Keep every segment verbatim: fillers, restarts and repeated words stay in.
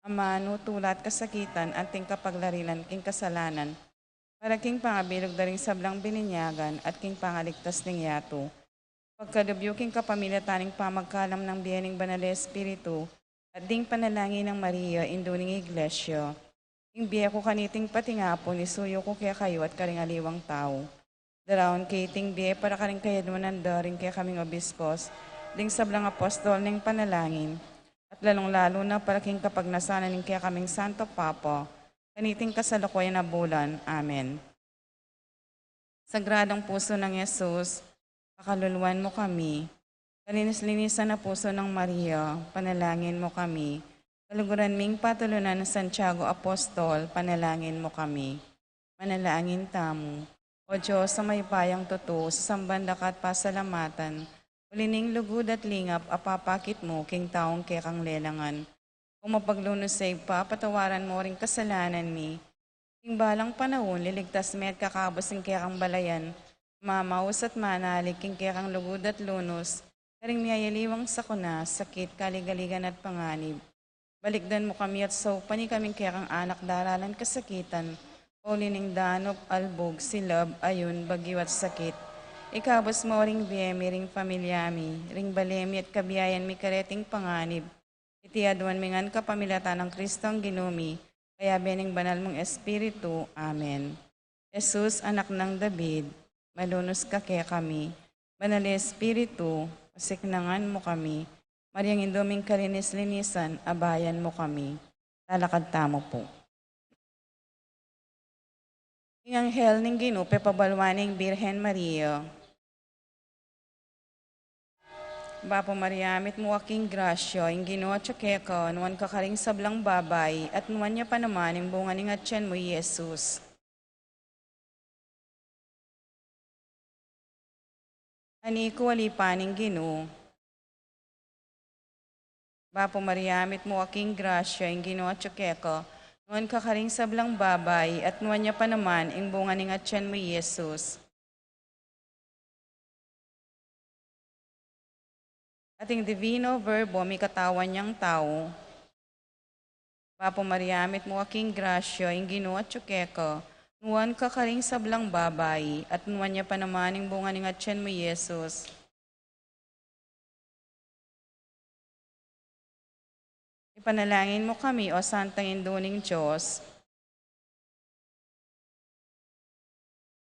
amanu, tula at kasakitan, anting kapaglarinan king kasalanan, para king pangabilug da ring sablang bininyagan at king pangaligtas ning yatu. Pagkalub yu king kapamilatan ning pamagkalam nang bie ning Banal a Espiritu at ding panalangin nang Maria, Indu ning Iglesia, ing bie ku kaniting patingapun, isuyu ku kekayu at karing aliwang tau. Daraun ke iting bie para karing kayadwanan da ring kekaming obispos, ding sablang apostol ning panalangin, at lalung-lalu na para king kapagnasan na ning kekaming Santo Papa, kaniting kasalukuyan a bulan. Amen. Sagradong Puso nang Jesus, pakaluluan mu kami. Kalinis-linisan a Puso nang Maria, panalangin mu kami. Kaluguran ming patulunan nang Santiago Apostol, panalangin mu kami. Manalangin tamu. O Dios a mayupayang tutu, sasamban da ka at pasalamatan, uli ning lugud at lingap a papakit mu king taung kekang lelangan. Kung mapaglunus ya Ibpa, patawaran mu ring kasalanan mi. King balang panaun, liligtas me at kakabus ing kekang balayan, mamaus at manalig king kekang lugud at lunus, karing miyayaliwang sakuna, sakit, kaligaligan at panganib. Balikdan mu kami at saupan ikaming kekang anak daralan kasakitan, pauli ning danup, albug, silab, ayun, bagyu at sakit. Ikabus mu ring bie mi, ring pamilya mi, ring bale mi at kabiayan mi kareting panganib. Iti aduan mi ngan kapamilatan nang Kristong Ginu mi, kayabe ning Banal mung Espiritu. Amen. Jesus, Anak nang David, malunus ka kekami. Banal a Espiritu, pasiknangan mu kami. Mariang Indu ming kalinis-linisan, abayan mu kami. Talakad tamu pu. Ing anghel ning Ginu pepabalwan ing Birhen Maria. Bapu Maria, mitmu ka king grasya, ing Ginu atyu keka, nuan ka karing sablang babai, at nuan ya pa naman ing bunga ning atyan mu, i Jesus. Ani ku, ali pa ning Ginu. Bapu Maria, mitmu ka king grasya, ing Ginu atyu keka, nuan ka karing sablang babai, at nuan ya pa naman ing bunga ning atyan mu, i Jesus. At ing Divino Verbo mikatawan yang tau. Bapu Maria, mitmu ka king grasya, ing Ginu atyu keka, nuan ka karing sablang babai, at nuan ya pa naman ing bunga ning atyan mu, i Jesus. Ipanalangin mu kami, o Santang Indu ning Dios.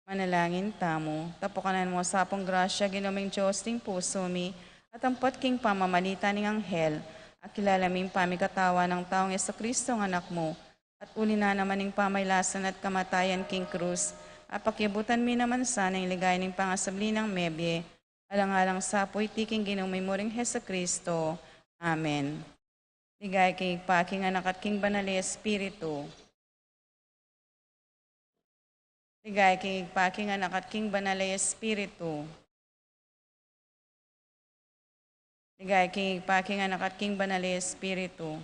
Manalangin tamu. Tapukanan mu sa pung grasya, Ginu ming Dios, ding pusu mi, at ampat king pamamagitan ning anghel, akilala mi ing pamikatawan nang taung Jesucristo, ing Anak mu, at uli na naman ning pamailasan at kamatayan king krus, apakiabutan mi naman sana ing ligaya ning pangasubli nang mebie, alang-alang sa pu iti king Ginu mi mu ring Jesucristo. Amen. Ligaya king Ibpa, king Anak, at king Banal a Espiritu. Ligaya king Ibpa, king Anak, at king Banal a Espiritu. Ligaya king Ibpa, king Anak, at king Banal a Espiritu.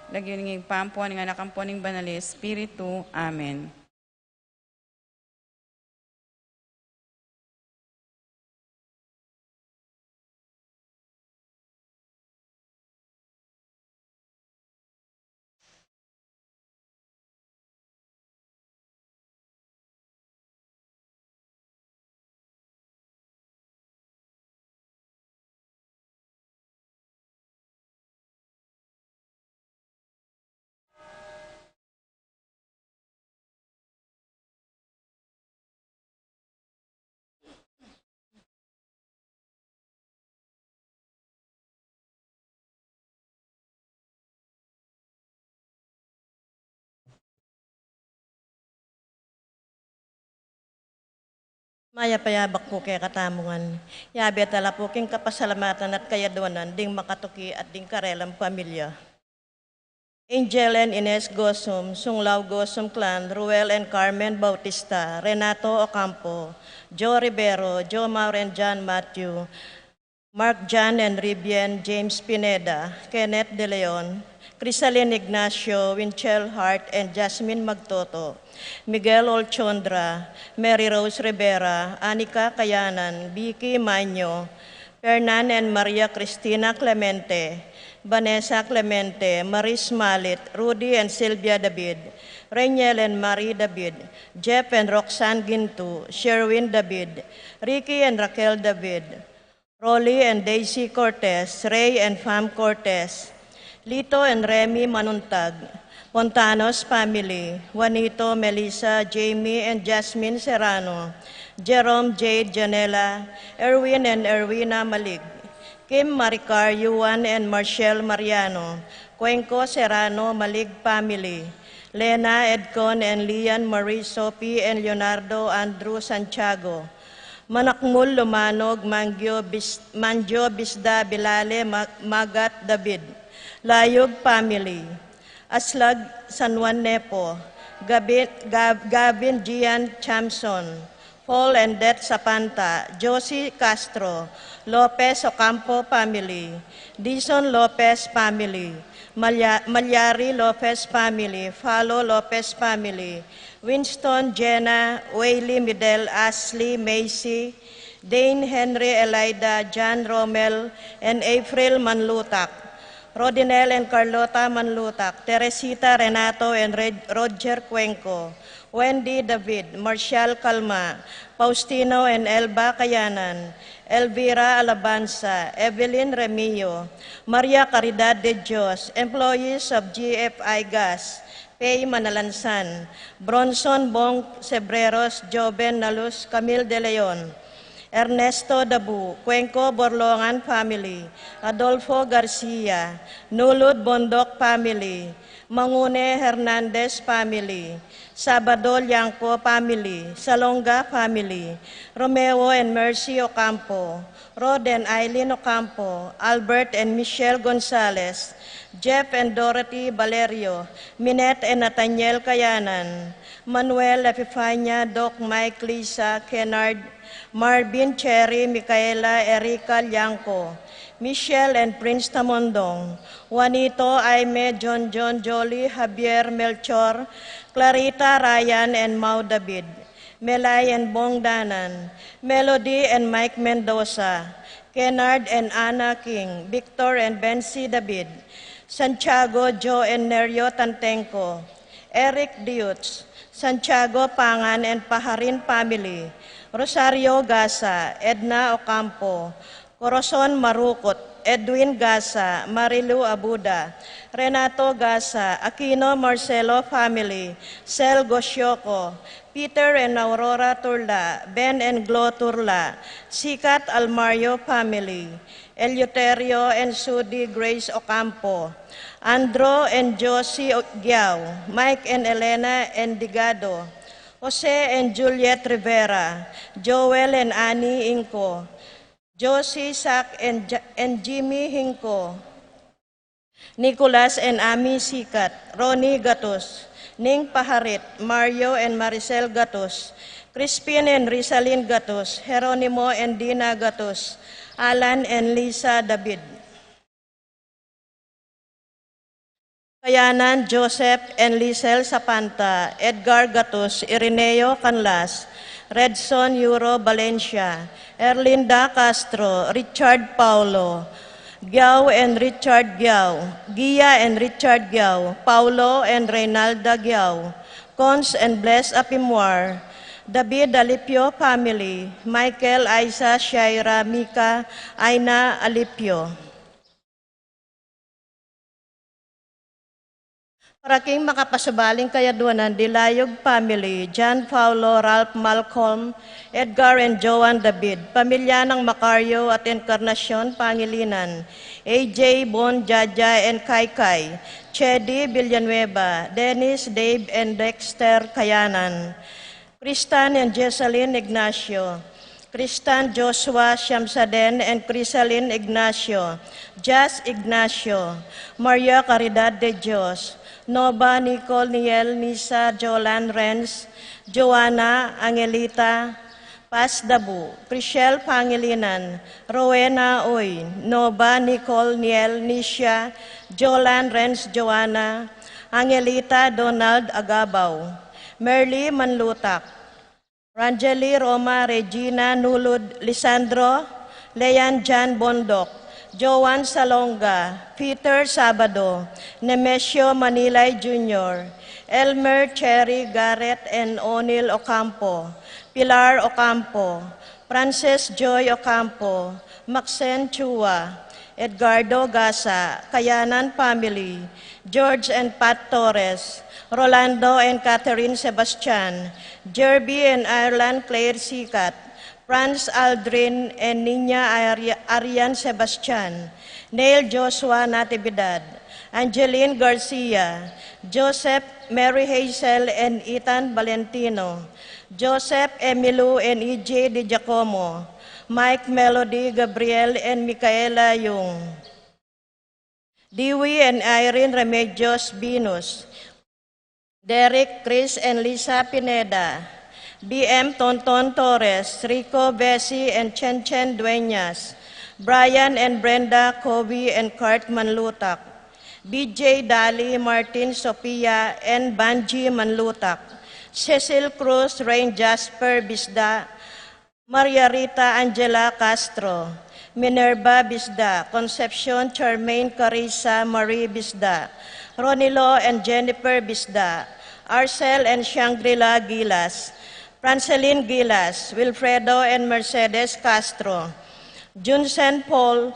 Lagyu ning Ibpa, ampo ning Anak, ampo ning Banal a Espiritu. Amen. Mayap a yabak pu kekatamu ngan. Yabe tala pu king kapasalamatan at kayadwanan ding makatuki at ding karelang pamilya. Angel and Ines Gosum, Sunglaw Gosum clan, Ruel and Carmen Bautista, Renato Ocampo, Joe Rivero, Joe Maur and John Matthew, Mark John and Rivian, James Pineda, Kenneth De Leon, Crisalin Ignacio, Winchell Hart and Jasmine Magtoto, Miguel Olchondra, Mary Rose Rivera, Anika Kayanan, Vicky Maño, Fernan and Maria Cristina Clemente, Vanessa Clemente, Maris Malit, Rudy and Sylvia David, Reniel and Marie David, Jeff and Roxanne Gintu, Sherwin David, Ricky and Raquel David, Rolly and Daisy Cortez, Ray and Fam Cortez, Lito and Remy Manuntag, Pontanos family, Juanito, Melissa, Jamie and Jasmine Serrano, Jerome, Jade, Janela, Erwin and Erwina Malig, Kim Maricar, Yuan and Marshall Mariano, Cuenco Serrano Malig family, Lena, Edcon and Lian Marie, Sophie and Leonardo Andrew Santiago, Manakmul Lumanog, Mangio Bis-, Mangio Bisda Bilale, Ma-, Magat David, Layug family, Aslag San Juan Nepo, Gavin, Gav-, Gavin Gian Chamson, Paul and Det Sapanta, Josie Castro, Lopez Ocampo family, Dison Lopez family, Malya-, Malyari Lopez family, Falo Lopez family, Winston, Jenna, Whaley, Midel, Ashley, Macy, Dane, Henry, Elida, John, Romel, and April Manlutak, Rodinel and Carlota Manlutak, Teresita, Renato, and Red-, Roger Cuenco, Wendy, David, Marshall, Calma, Faustino and Elba Kayanan, Elvira Alabanza, Evelyn Remio, Maria Caridad de Dios, employees of G F I Gas, Pay Manalansan, Bronson Bong Sebreros, Joven Nalus, Camille De Leon, Ernesto Dabu, Cuenco Borlongan family, Adolfo Garcia, Nulud Bondoc family, Mangune Hernandez family, Sabado Liangco family, Salonga family, Romeo and Mercy Ocampo, Rod and Eileen Ocampo, Albert and Michelle Gonzalez, Jeff and Dorothy Valerio, Minette and Nathaniel Kayanan, Manuel, Epifania, Doc, Mike, Lisa, Kennard, Marvin, Cherry, Micaela, Erica Liangco, Michelle and Prince Tamondong, Juanito, Aime, John John, Jolie, Javier, Melchor, Clarita, Ryan, and Mau David, Melay and Bong Danan, Melody and Mike Mendoza, Kennard and Anna King, Victor and Bensi David, Santiago, Joe and Nerio Tantenco, Eric Diutz, Santiago Pangan and Paharin family, Rosario Gasa, Edna Ocampo, Corazon Marukut, Edwin Gasa, Marilu Abuda, Renato Gasa, Aquino Marcelo family, Sel Gosioco, Peter and Aurora Turla, Ben and Glo Turla, Sikat Almario family, Eleuterio and Sudi Grace Ocampo, Andro and Josie O-, Giao, Mike and Elena Endigado, Jose and Juliet Rivera, Joel and Annie Inco, Josie, Zach and Ja-, and Jimmy Hinco, Nicolas and Ami Sikat, Ronnie Gatus, Ning Paharit, Mario and Maricel Gatus, Crispin and Rizalin Gatus, Jeronimo and Dina Gatus, Alan and Lisa David. Kayanan, Joseph and Lisel Sapanta, Edgar Gatus, Irineo Canlas, Redson Euro Valencia, Erlinda Castro, Richard Paulo, Giao and Richard Giao, Gia and Richard Giao, Paulo and Reynalda Giao, Cons and Bless Apimwar, David Alipio family, Michael, Aiza, Shaira, Mika, Aina Alipio. Para king makapasubaling kayadwanan di Layug family, John Paulo, Ralph, Malcolm, Edgar and Joan David, pamilya nang Macario at Encarnacion Pangilinan, A J, Bon, Jaja and Kaikai, Chedi Villanueva, Dennis, Dave and Dexter Kayanan, Kristan and Jessalyn Ignacio, Kristan Joshua Siamsaden and Crisalyn Ignacio, Jas Ignacio, Maria Caridad de Dios, Nova, Nicole, Niel, Nisa, Jolan, Renz, Joanna, Angelita, Paz Dabu, Chriselle Pangilinan, Rowena Uy, Nova, Nicole, Niel, Nisha, Jolan, Renz, Joanna, Angelita, Donald Agabao, Merly Manlutak, Rangeli, Roma, Regina, Nulud, Lisandro, Leanne Jan Bondoc, Joan Salonga, Peter Sabado, Nemesio Manilay Junior, Elmer Cherry Garrett and O'Neil Ocampo, Pilar Ocampo, Frances Joy Ocampo, Maxine Chua, Edgardo Gasa, Kayanan family, George and Pat Torres, Rolando and Catherine Sebastian, Jerby and Ireland Claire Sikat, Franz Aldrin and Nina Ari-, Arian Sebastian, Neil Joshua Natividad, Angeline Garcia, Joseph Mary Hazel and Ethan Valentino, Joseph Emilu and E J Di Giacomo, Mike Melody Gabriel and Micaela Yung, Dewey and Irene Remedios Binus, Derek, Chris, and Lisa Pineda, B M Tonton Torres, Rico, Bessie, and Chen Chen Dueñas, Brian and Brenda, Kobe, and Kurt Manlutak, B J Dali, Martin, Sophia, and Banji Manlutak, Cecil Cruz, Rain Jasper Bisda, Maria Rita Angela Castro, Minerva Bisda, Concepcion Charmaine Carissa Marie Bisda, Ronilo and Jennifer Bisda, Arcel and Shangri-La Gilas, Francelin Gilas, Wilfredo and Mercedes Castro, Junsen Paul,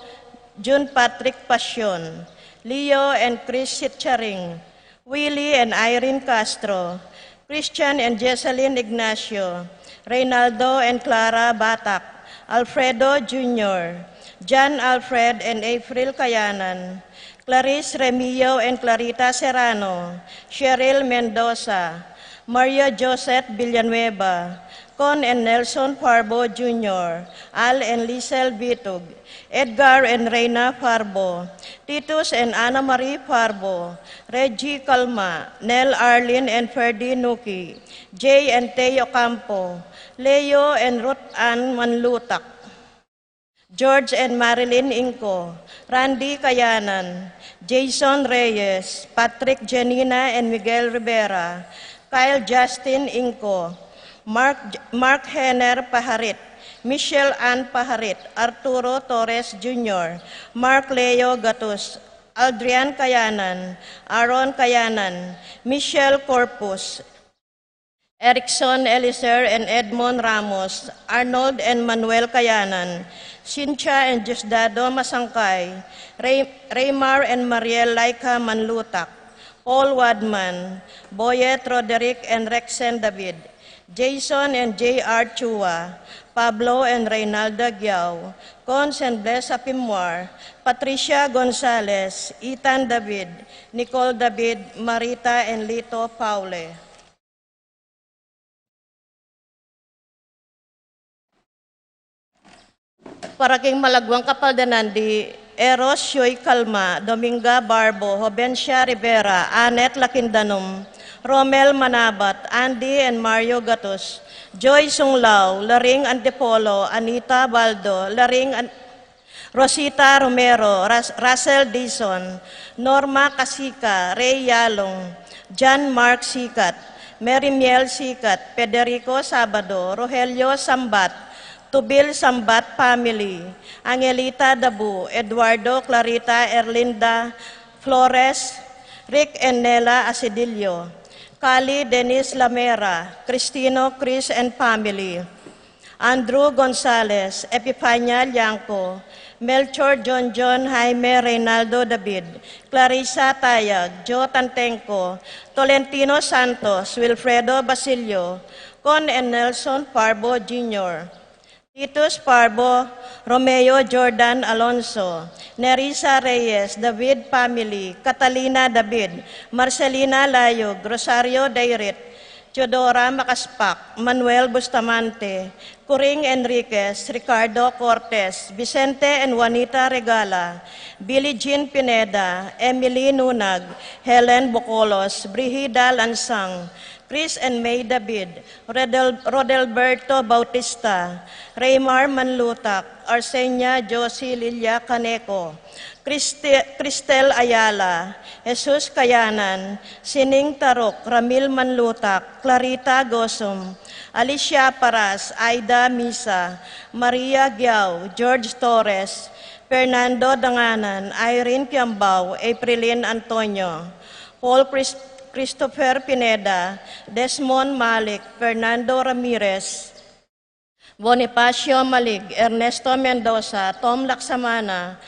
Jun Patrick Pasion, Leo and Chris Sitcharing, Willie and Irene Castro, Christian and Jesselyn Ignacio, Reynaldo and Clara Batak, Alfredo Junior, John Alfred and April Kayanan, Clarice Remio and Clarita Serrano, Cheryl Mendoza, Maria Joseph Villanueva, Con and Nelson Parbo Junior, Al and Lisel Bitug, Edgar and Reina Parbo, Titus and Ana Marie Parbo, Reggie Calma, Nel Arlin and Ferdy Nuki, Jay and Teo Campo, Leo and Ruth Ann Manlutak, George and Marilyn Inco, Randy Kayanan, Jason Reyes, Patrick Janina and Miguel Rivera, Kyle Justin Inco, Mark, Mark Henner Paharit, Michelle Ann Paharit, Arturo Torres Junior, Mark Leo Gatus, Aldrian Kayanan, Aaron Kayanan, Michelle Corpus, Erickson Eliser and Edmond Ramos, Arnold and Manuel Kayanan, Cynthia and Diosdado Masangkay, Ray-, Raymar and Mariel Laika Manlutak, Paul Wadman, Boyet Roderick and Rexen David, Jason and J R Chua, Pablo and Reynalda Giao, Cons and Bless Apimwar, Patricia Gonzalez, Ethan David, Nicole David, Marita and Lito Paule. Para king malagwang kapaldanan di Eros Shoy Calma, Dominga Barbo, Jovencia Rivera, Annette Lakindanum, Romel Manabat, Andy and Mario Gatus, Joy Sunglao, Laring Antipolo, Anita Baldo, Laring An-, Rosita Romero, Ras-, Russell Dizon, Norma Casica, Ray Yalong, John Mark Sikat, Mary Miel Sikat, Federico Sabado, Rogelio Sambat, Tubil Sambat family, Angelita Dabu, Eduardo, Clarita, Erlinda Flores, Rick and Nela Asidillo, Kali Dennis Lamera, Cristino Chris and family, Andrew Gonzalez, Epifania Liangco, Melchor John John, Jaime Reynaldo David, Clarissa Tayag, Joe Tantenco, Tolentino Santos, Wilfredo Basilio, Con and Nelson Parbo Junior, Titus Parbo, Romeo Jordan Alonso, Nerissa Reyes, David family, Catalina David, Marcelina Layug, Rosario Dairit, Teodora Macaspac, Manuel Bustamante, Coring Enriquez, Ricardo Cortez, Vicente and Juanita Regala, Billie Jean Pineda, Emily Nunag, Helen Bocolos, Brigida Lansang, Chris and May David, Rodel-, Rodelberto Bautista, Raymar Manlutak, Arsenia Josie Lilia Caneco, Christi-, Cristel Ayala, Jesus Kayanan, Sining Taruk, Ramil Manlutak, Clarita Gosum, Alicia Paras, Aida Misa, Maria Giao, George Torres, Fernando Danganan, Irene Kiambao, Aprilin Antonio, Paul Chris-, Christopher Pineda, Desmond Malik, Fernando Ramirez, Bonifacio Malig, Ernesto Mendoza, Tom Laksamana,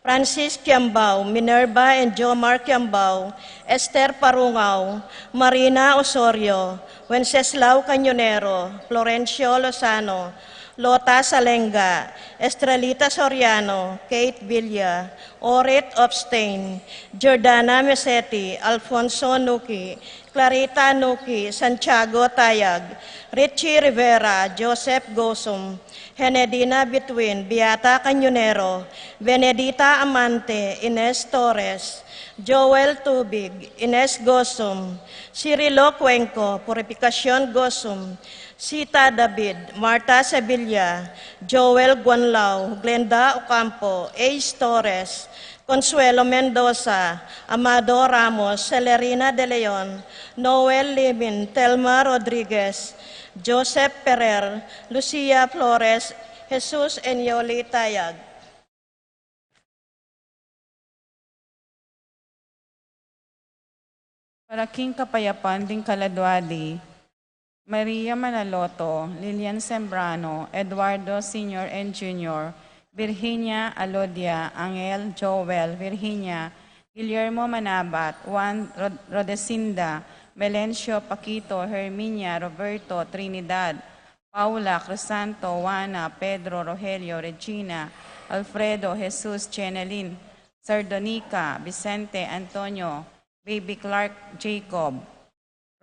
Francis Kiambao, Minerva and Jomar Kiambao, Esther Parungao, Marina Osorio, Wenceslao Cañonero, Florencio Lozano, Lota Salenga, Estrelita Soriano, Kate Villa, Orit Opstein, Jordana Meseti, Alfonso Nuki, Clarita Nuki, Santiago Tayag, Richie Rivera, Joseph Gosum, Henedina Bituin, Beata Cañonero, Benedita Amante, Ines Torres, Joel Tubig, Ines Gosum, Cirilo Cuenco, Purificacion Gosum, Sita David, Marta Sevilla, Joel Guanlao, Glenda Ocampo, Ace Torres, Consuelo Mendoza, Amado Ramos, Celerina de Leon, Noel Limin, Telma Rodriguez, Joseph Ferrer, Lucia Flores, Jesus Enyoli Tayag. Para king kapayapan ding kaladua di, Maria Manaloto, Lilian Sembrano, Eduardo Senior and Junior, Virginia Alodia, Angel, Joel, Virginia, Guillermo Manabat, Juan Rod-, Rodesinda, Melencio, Paquito, Herminia, Roberto, Trinidad, Paula, Crisanto, Juana, Pedro, Rogelio, Regina, Alfredo, Jesus, Jenelyn, Sardonica, Vicente, Antonio, Baby Clark, Jacob,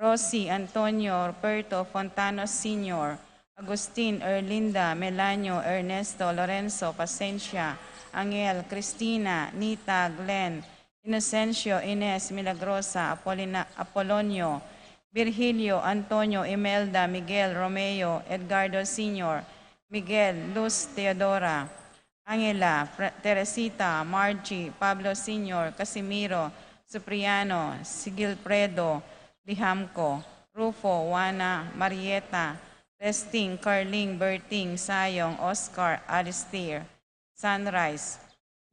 Rosie, Antonio, Ruperto, Fontano Senior, Agustin, Erlinda, Melanio, Ernesto, Lorenzo, Pasencia, Angel, Cristina, Nita, Glenn, Inocencio, Ines, Milagrosa, Apolina-, Apolonio, Virgilio, Antonio, Imelda, Miguel, Romeo, Edgardo Senior, Miguel, Luz, Teodora, Angela, Fra-, Teresita, Margie, Pablo Senior, Casimiro, Cipriano, Sigilfredo, Lihamco, Rufo, Juana, Marieta, Resting, Carling, Berting, Sayong, Oscar, Alistair, Sunrise,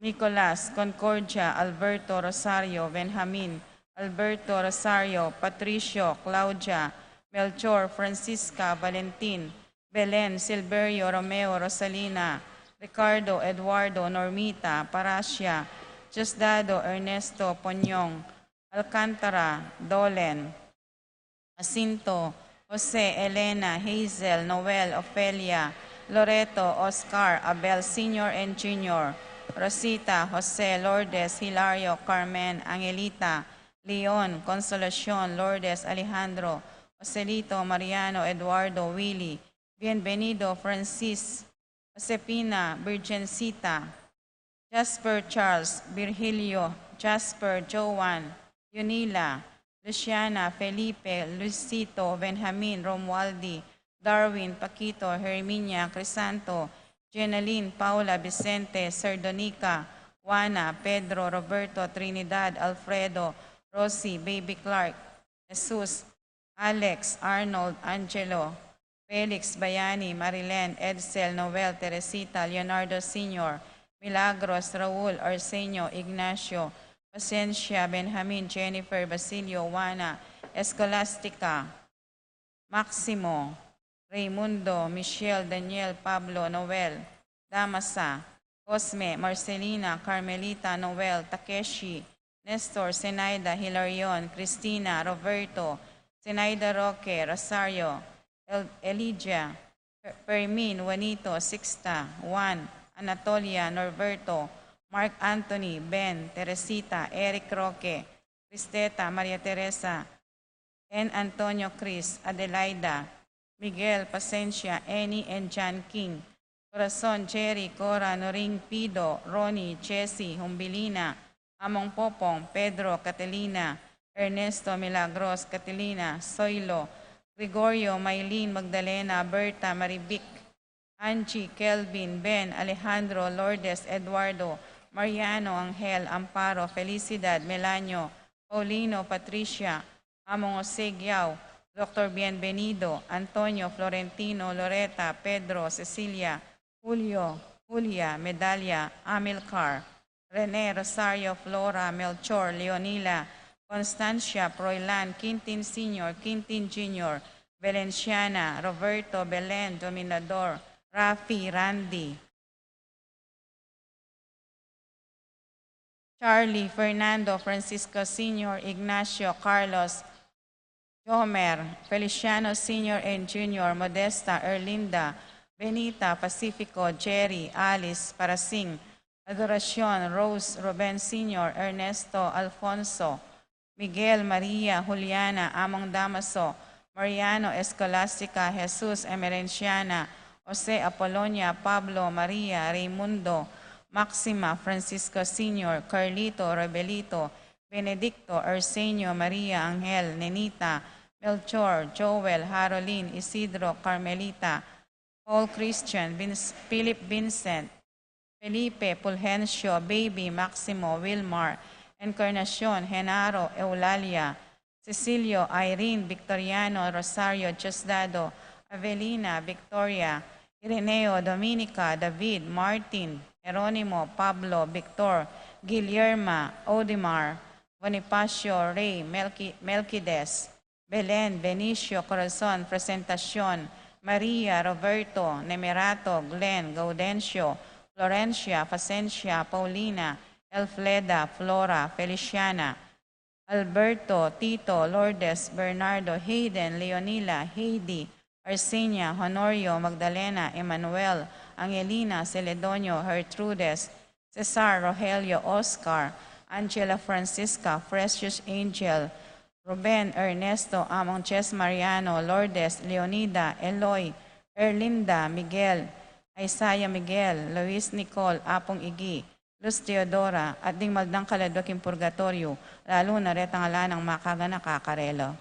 Nicolas, Concordia, Alberto, Rosario, Benjamin, Alberto, Rosario, Patricio, Claudia, Melchor, Francisca, Valentin, Belen, Silverio, Romeo, Rosalina, Ricardo, Eduardo, Normita, Parasia, Diosdado, Ernesto, Ponyong, Alcantara, Dolen, Jacinto, Jose, Elena, Hazel, Noel, Ofelia, Loreto, Oscar, Abel Senior and Junior, Rosita, Jose, Lourdes, Hilario, Carmen, Angelita, Leon, Consolacion, Lourdes, Alejandro, Joselito, Mariano, Eduardo, Willy, Bienvenido, Francis, Josefina, Virgencita, Jasper, Charles, Virgilio, Jasper, Joan, Yunila, Luciana, Felipe, Luisito, Benjamin, Romualdi, Darwin, Paquito, Herminia, Crisanto, Jenaline, Paula, Vicente, Sardonica, Juana, Pedro, Roberto, Trinidad, Alfredo, Rosie, Baby Clark, Jesus, Alex, Arnold, Angelo, Felix, Bayani, Marilen, Edsel, Noel, Teresita, Leonardo Senior, Milagros, Raul, Arsenio, Ignacio, Pasencia, Benjamin, Jennifer, Basilio, Juana, Escolastica, Maximo, Raymundo, Michelle, Daniel, Pablo, Noel, Damasa, Cosme, Marcelina, Carmelita, Noel, Takeshi, Nestor, Zenaida, Hilarion, Cristina, Roberto, Zenaida, Roque, Rosario, El-, Elijah, Fer-, Fermin, Juanito, Sixta, Juan, Anatolia, Norberto, Mark Anthony, Ben, Teresita, Eric Roque, Cristeta, Maria Teresa, N. Antonio, Chris, Adelaida, Miguel, Pasencia, Annie and John King, Corazon, Jerry, Cora, Noring, Pido, Ronnie, Jesse, Humbilina, Among Popong, Pedro, Catalina, Ernesto, Milagros, Catalina, Soilo, Gregorio, Maylene, Magdalena, Berta, Marivic, Angie, Kelvin, Ben, Alejandro, Lourdes, Eduardo, Mariano, Angel, Amparo, Felicidad, Melanio, Paulino, Patricia, Among Jose, Giao, Doctor Bienvenido, Antonio, Florentino, Loreta, Pedro, Cecilia, Julio, Julia, Medalia, Amilcar, Rene, Rosario, Flora, Melchor, Leonila, Constancia, Froilan, Quintin Senior, Quintin Junior, Valenciana, Roberto, Belen, Dominador, Rafi, Randy, Charlie, Fernando, Francisco Senior, Ignacio, Carlos, Jomer, Feliciano Senior and Junior, Modesta, Erlinda, Benita, Pacifico, Jerry, Alice, Parasing, Adoracion, Rose, Ruben Senior, Ernesto, Alfonso, Miguel, Maria, Juliana, Among Damaso, Mariano, Escolastica, Jesus, Emerenciana, Jose, Apolonia, Pablo, Maria, Raimundo, Maxima, Francisco Senior, Carlito, Rebelito, Benedicto, Arsenio, Maria, Angel, Nenita, Melchor, Joel, Harolin, Isidro, Carmelita, Paul, Christian, Vince, Philip, Vincent, Felipe, Fulgencio, Baby, Maximo, Wilmar, Encarnacion, Genaro, Eulalia, Cecilio, Irene, Victoriano, Rosario, Diosdado, Avelina, Victoria, Ireneo, Dominica, David, Martin, Jeronimo, Pablo, Victor, Guillerma, Odimar, Bonifacio, Rey, Melqui-, Melquides, Belen, Benicio, Corazon, Presentacion, Maria, Roberto, Nemerato, Glenn, Gaudencio, Florencia, Facencia, Paulina, Elfleda, Flora, Feliciana, Alberto, Tito, Lourdes, Bernardo, Hayden, Leonila, Heidi, Arsenia, Honorio, Magdalena, Emmanuel, Angelina, Celedonio, Gertrudes, Cesar, Rogelio, Oscar, Angela, Francisca, Precious, Angel, Ruben, Ernesto, Among Ches, Mariano, Lourdes, Leonida, Eloy, Erlinda, Miguel, Isaiah, Miguel, Luis, Nicole, Apong Igi, Luz, Teodora, at ding maldang kaladwa king purgatoryo, lalu na retang ala nang makaganaka karela.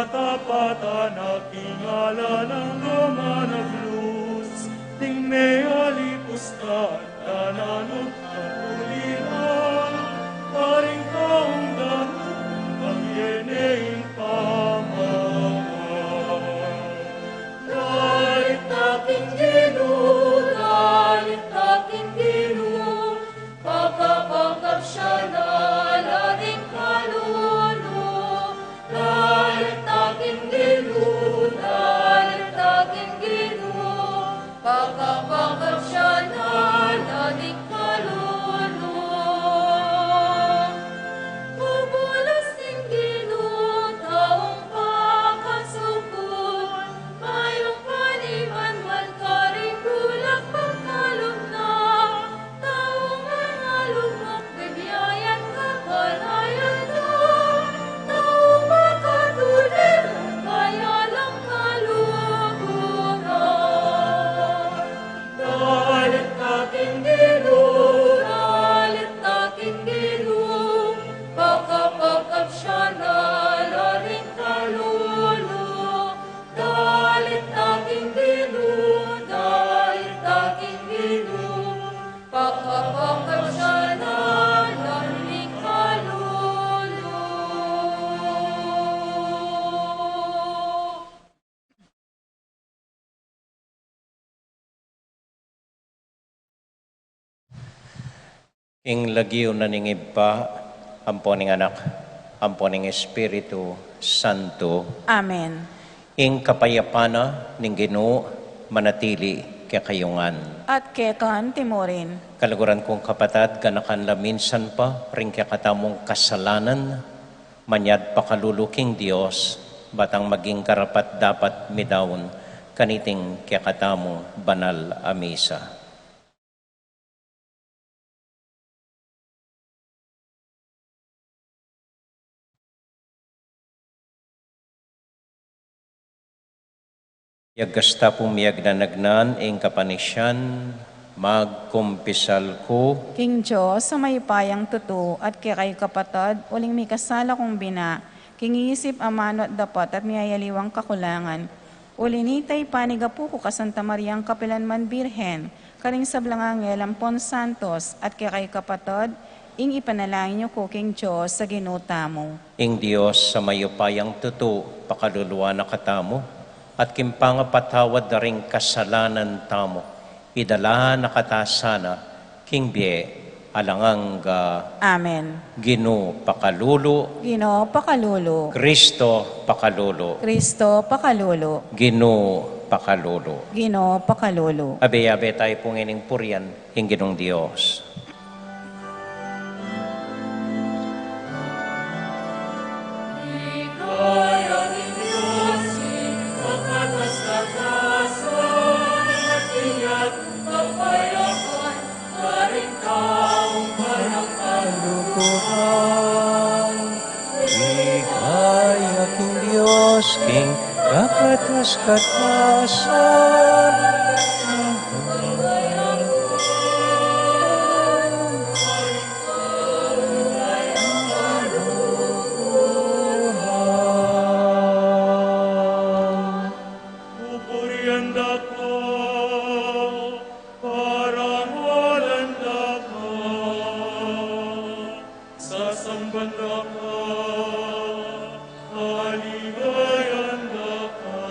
Kapatan a kingalan nang lumanag lus, ding meyalipus ka, danan o kapulinan, karing taung danu, ang yene ing pamagay. Dalit na king Ginu, dalit na king Ginu, pakapangkapsyan na la ring kalulu. Dalit na king Ginu, dalit na king Ginu, pakapangkapsyan na la ring kalulu. Bubulas ning Ginu, taung pakasukul, mayung paniman man karing bulak pangkalub na, taung mangaluguk, bibiayan kapanayan na, taung makatuli, kaya lang kaluguran. Dalit na king Ginu, dalit na king Ginu, pakapangkapsyan na la ring kalulu. Dalit na king Ginu, dalit na king Ginu, pakapangkapsyan na la ring kalulu. King lagyu na ning Ibpa, ampo ning Anak, ampo ning Espiritu Santo. Amen. Ing kapayapan na ning Ginu manatili kekayu ngan. At keka naman murin. Kaluguran kung kapatad, ganakan la minsan pa ring kekatamung kasalanan, manyad pakalulu king Dios, ba tang maging karapat-dapat midaun kaniting kekatamung banal a misa. Yagasta pung miyagnanagnan ing kapanisian, magkumpisal ku king Dios a mayupayang tutu, at kekayu kapatad, uling mikasala kung bina, king isip, amanu at dapat, at miyayaliwang kakulangan. Uli na nita, ipanigapu ku ka Santa Mariang kapilan man Birhen, karing sablang anghel ampon santos, at kekayu kapatad, ing ipanalangin yu ku king Dios a Ginu tamu. Ing Dios a mayupayang tutu, pakaluluan na katamu, at king pangapatawad da ring kasalanan tamu, idala na kata sana king bie alang angga. Amen. Ginu pakalulu. Ginu pakalulu. Kristo pakalulu. Kristo pakalulu. Ginu pakalulu. Ginu pakalulu. Abe-abe tayu pu ngening purian ing Ginung Dios. Kaluguran, ikaya king Dios, king kakatas-katasan. Pupurian da ka, parangalan da ka, sasamban da ka, aligayan da ka.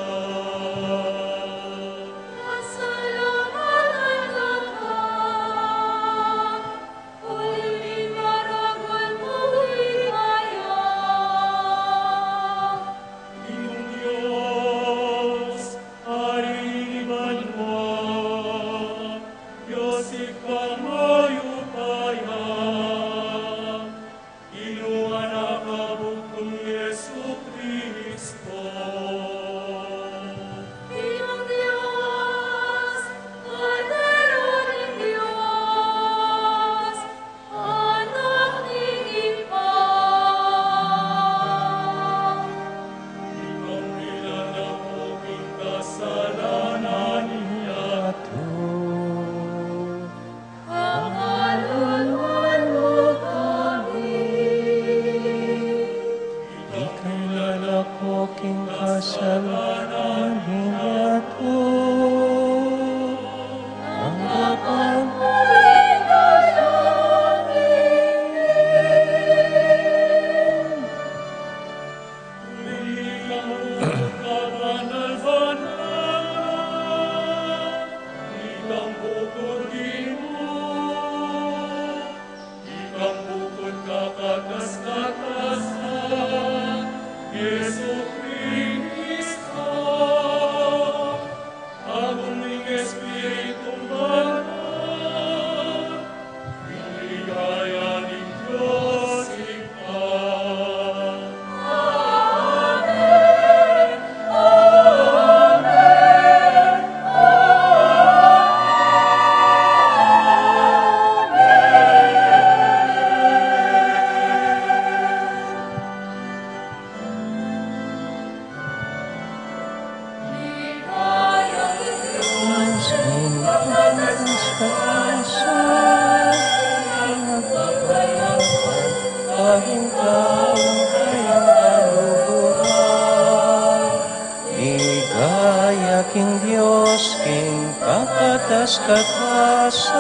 Tas kakasat,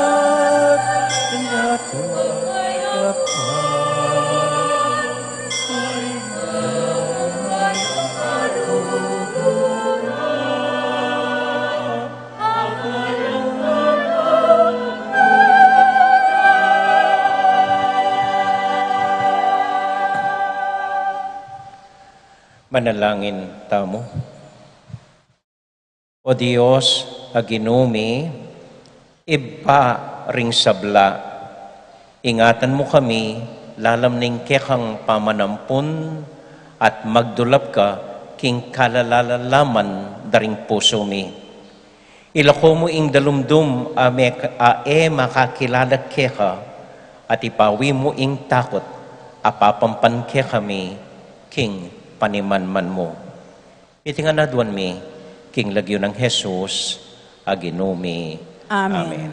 datua, dapat. Manalangin tamu. O Dios, a Ginu mi, Ibpa ring sabla, ingatan mu kami lalam ning kekang pamanampun at magdulap ka king kalalalaman da ring pusu mi. Ilako mu ing dalumdum a me-, a e makakilala keka, at ipawi mu ing takut a papampan kekami king panimanman mu. Iti ngan aduan mi king lagyu nang Jesus a Ginu mi. Amen. Amen.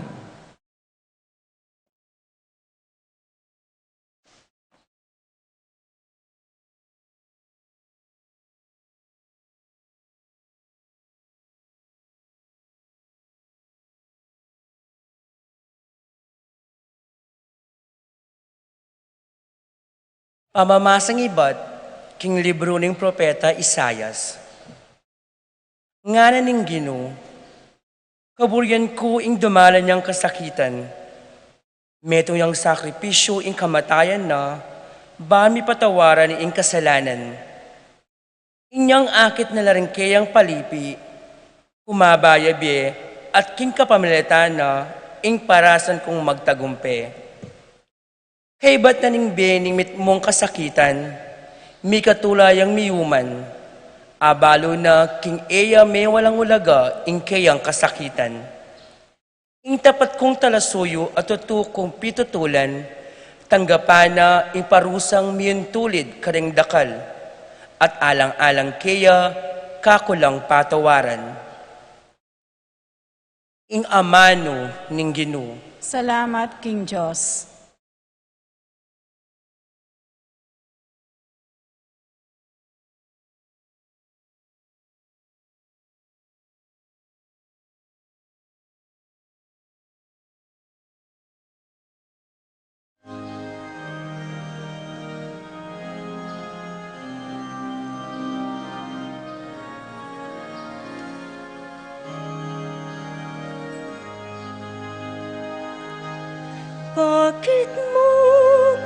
Pamamasang ibat king libru ning propeta Isaias. Ngana ning Ginu, kaburian ku ing dumalan yang kasakitan. Metung yang sakripisyu ing kamatayan na, ban mi patawaran ing kasalanan. Inyang akit na la ring keyang palipi, kumaba ya bie, at king kapamilatan na, ing parasan kung magtagumpe. Kaybat na ning bie ning mitmung kasakitan, mikatula yang miyuman, abalu na king e ya mewalang ulaga ing keyang kasakitan. Ing tapat kung talasuyu at tutu kung pitutulan, tanggapan na ing parusang miyuntulid karing dakal, at alang-alang keya kaku lang patawaran. Ing amanu ning Ginu. Salamat king Dios. Pakit mu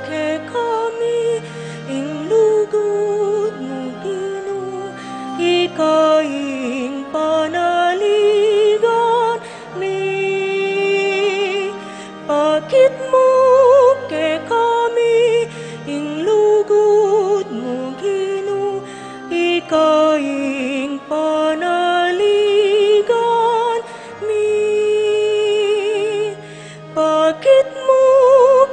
kekami ing lugud mu, Ginu, ika ing panaligan mi. Pakit mu kekami ing lugud mu, Ginu, ika ing panaligan mi. Pakit mu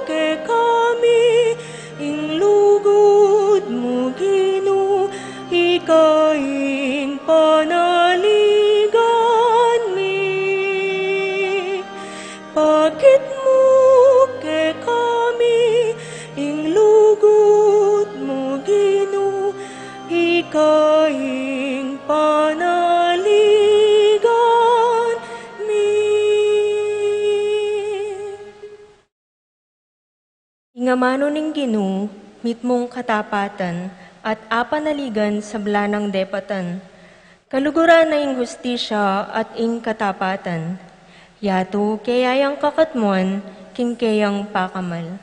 kekami ing lugud mu, Ginu, ika ing panaligan mi. Pakit mu kekami ing lugud mu, Ginu, ika ing panaligan mi. Ing amanu ning Ginu, mitmung katapatan, at apanaligan sabla nang depatan. Kaluguran na ing hustisya at ing katapatan. Yatu keya yang kakatmuan, king keyang pakamal.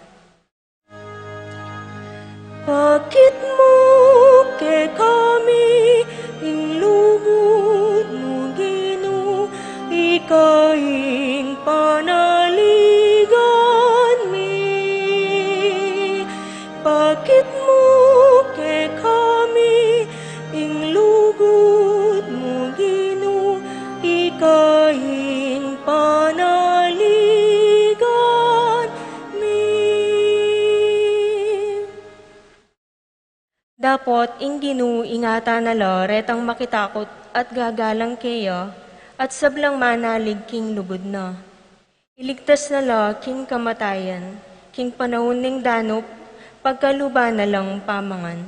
Pakit mu kekami ing lugud mu, Ginu, ika ing panaligan mi. Pakit mu kekami ing lugud mu, Ginu, ika ing panaligan mi. Dapot ing Ginu ingatan na la retang makitakut at gagalang keya, at sablang manalig king lugud na. Iligtas na la king kamatayan, king panaun ning danup, pagkaluban na lang pamangan.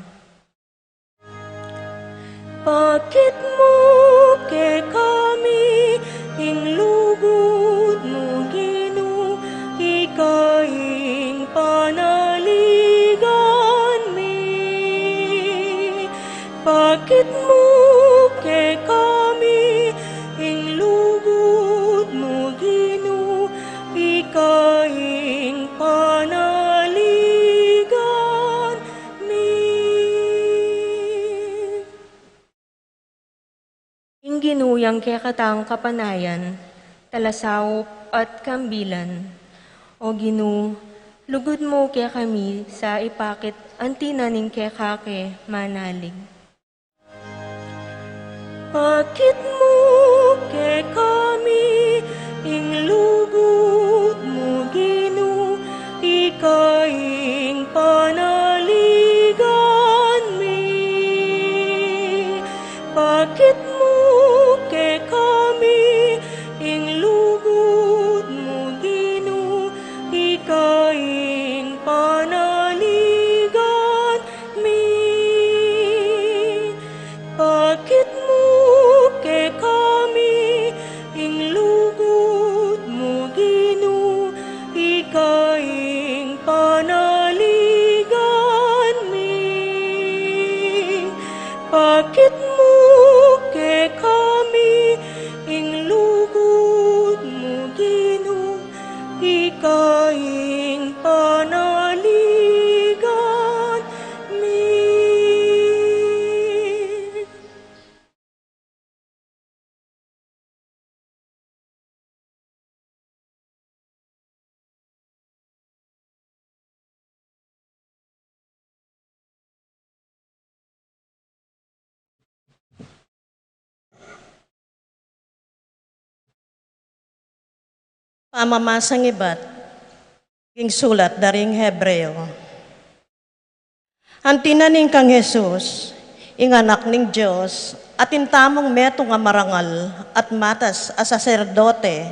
Pakit mu kekami ing lugud Yang kekatang kapanayan, talasaup at kambilan. O Ginu, lugud mu kekami sa ipakit anti na ning keka ke manalig. Pakit mu kekami ing lugud mu, Ginu, ika ing panaligan mi. Pakit mu kekami ing lugud mu, Ginu, ika ing panaligan mi. Pakit mu kekami ing lugud mu, Ginu, ika ing panaligan mi. Pakit mu kekami ing lugud mu, Ginu, ika ing panaligan mi. Pamamasang ibat king sulat da ring Hebreo. Anti na ning kang Jesus, ing Anak ning Dios, atin tamung metung a marangal at matas a saserdote,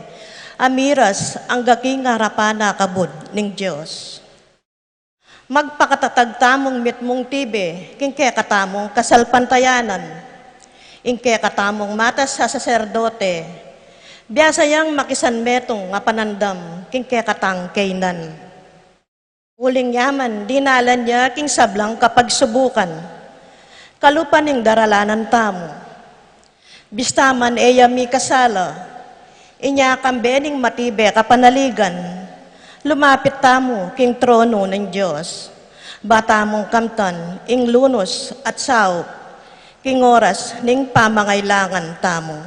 a miras angga king arapan a kabud ning Dios. Magpakatatag tamung mitmung tibe king kekatamung kasalpantayanan. Ing kekatamung matas a saserdote, biasa yang makisanmetung a panandam king kekatang kaynan. Uling ya man, dinalan ya king sablang kapagsubukan, kalupa ning daralanan tamu. Bista man e ya mikasala, inya kambe ning matibe a kapanaligan, lumapit tamu king tronu ning Dios, ba tamung kamtan ing lunus at saup king oras ning pamangailangan tamu.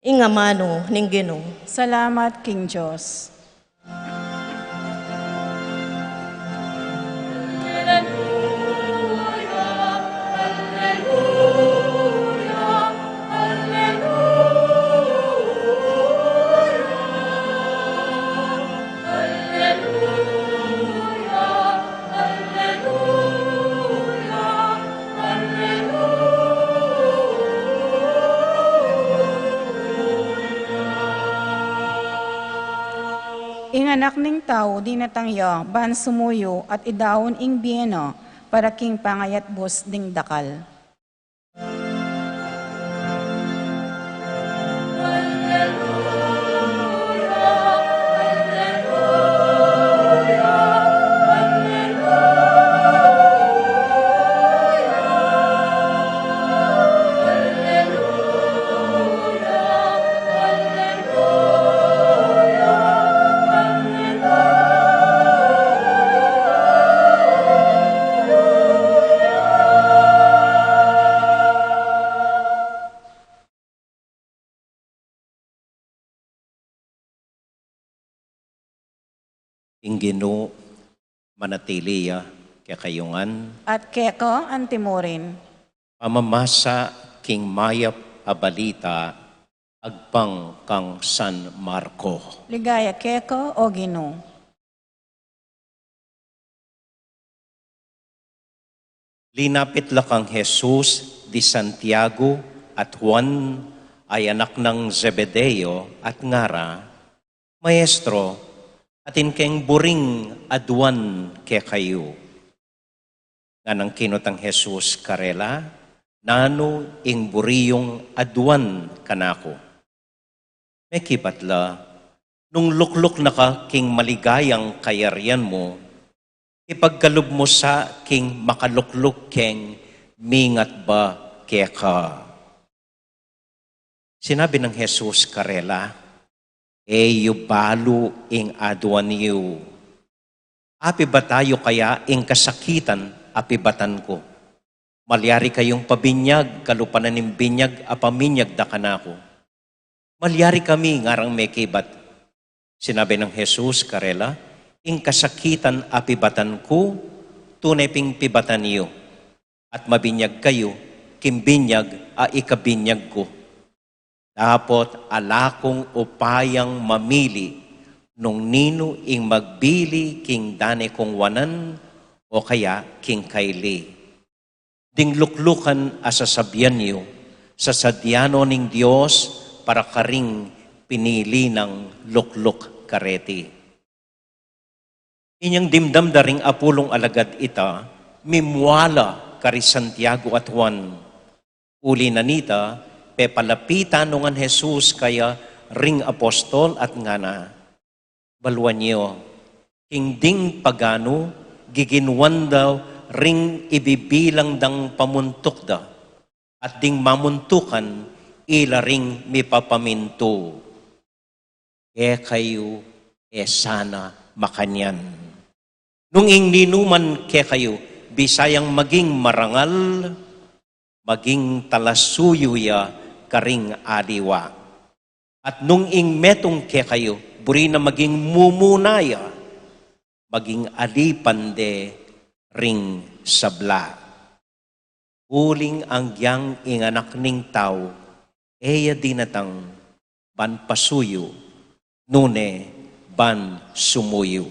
Ing amanu ning Ginu. Salamat king Dios. Ing Anak ning Tau dinatang ya ban sumuyu at idaun ing bie na para king pangayatbus ding dakal. Ing Ginu manatili ya kekayu ngan. At keka antimurin. Pamamasa king mayap a balita agpang kang San Marco. Ligaya keka, o Ginu. Linapit la kang Jesus di Santiago at Juan a anak nang Zebedeo at ngara, "Maestro, atin keng buring aduan kekayu." Nganang kinutang Jesus karela, "Nanu ing buri yung aduan kanaku?" Mekibat la, "Nung lukluk na ka king maligayang kayarian mu, ipagkalub mu sa king makalukluk keng mingat ba keka." Sinabi nang Jesus karela, "E yu balu ing aduan yu. Apibata yu kaya ing kasakitan a pibatan ku?" Malyari kayung pabinyag kalupa na ning binyag a paminyag da kanaku. Malyari kami, ngarang mekibat. Sinabi nang Jesus karela, ing kasakitan a pibatan ku, tune ping pibatan yu, at mabinyag kayu king binyag a ikabinyag ku. Dapot ala kung upayang mamili nung ninu ing magbili king dane kung wanan o kaya king kaili. Ding luklukan a sasabian yu, sasadya no ning Dios para karing pinili nang lukluk kareti. Inyang dimdam da ring apulung alagad ita, mimwala kari Santiago at Juan. Uli na nita, pepalapitan no ngan Jesus kaya ring apostol at ngana, baluan yu, king ding paganu, giginuan da ring ibibilang dang pamuntuk da, at ding mamuntukan ila ring mipapamintu. Kekayu e sana makanyan. Nung ing ninuman kekayu bisayang maging marangal, maging talasuyu ya karing aliwa. At nung ing metung kekayu buri na maging mumuna ya, maging alipan de ring sabla. Uling anggyang ing Anak ning Tau e ya dinatang ban pasuyu, nune ban sumuyu,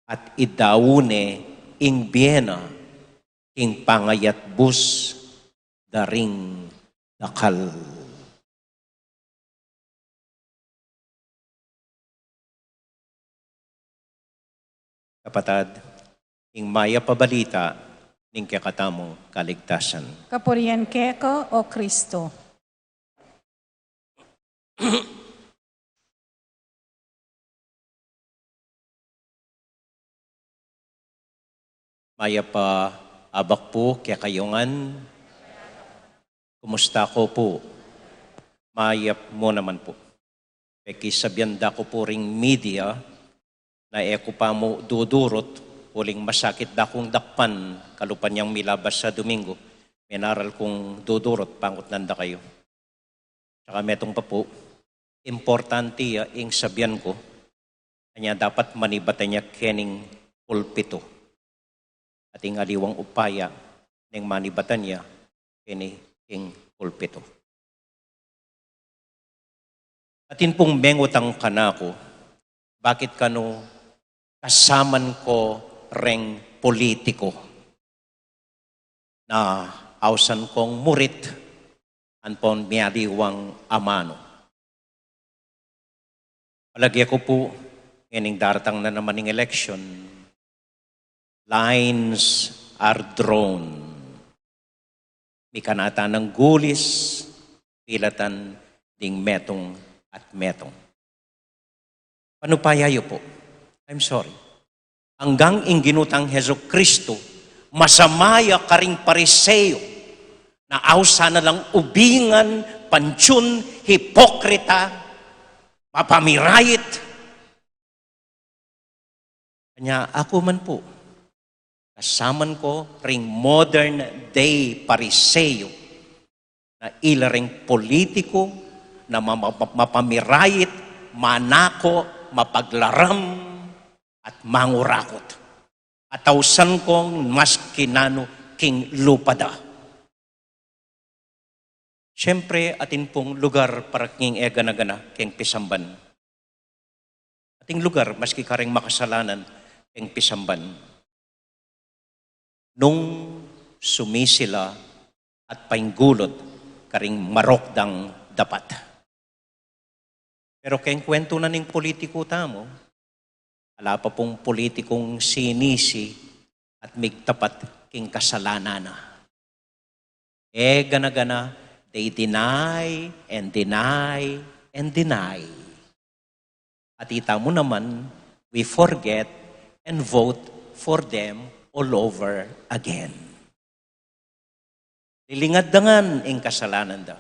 at idaunan ne ing bie na king pangayatbus da ring dakal. Kapatad, ing mayap a balita ning kekatamung kaligtasan. Kapurian keka, O Kristo. Mayap a abak pu kekayu ngan. Kumusta ko pu? Mayap mu naman pu. Pekisabyan da ku pu ring media na e ku pa mu dudurut, uling masakit da kung dakpan kalupa niyang milabas a Domingo. Menaral kung dudurut, pangutnan da kayu. Saka metung pa pu, importante ya ing sabian ku, anya dapat manibatan ya kening pulpito. At ing aliwang upaya neng manibatan ya keni king pulpito. Atin pung mengutang kanaku, bakit kanu kasaman ko reng politiko na ausan kong murit ampon mialiwang amanu? Palage ku pu, ngening daratang na naman ing election, lines are drawn. Mikanatan nang gulis, pilatan ding metung at metung. Panupaya yu pu. I'm sorry. Anggang ing Ginu tang Jesucristo, masama ya karing Pariseo, na ausan na lang ubingan, pansyun, hipokrita, mapamirayit. Anya aku man pu, kasaman ko ring modern day Pariseo, na ila ring politiko na ma-, ma-, mapamirayit, manako, mapaglaram, at mangurakut. At ausan kong maski nanu king lupa da. Siyempre, atin pung lugar para king e gana-gana keng pisamban. Ating lugar, maski kareng makasalanan keng pisamban. Nung sumisila at painggulut karing marok dang dapat. Pero keng kwentu na ning politiku tamu, ala pa pung politikung sinisi at migtapat king kasalanan na. E gana-gana, they deny and deny and deny. At itamu naman, we forget and vote for them all over again. Lilingad da ngan ing kasalanan da.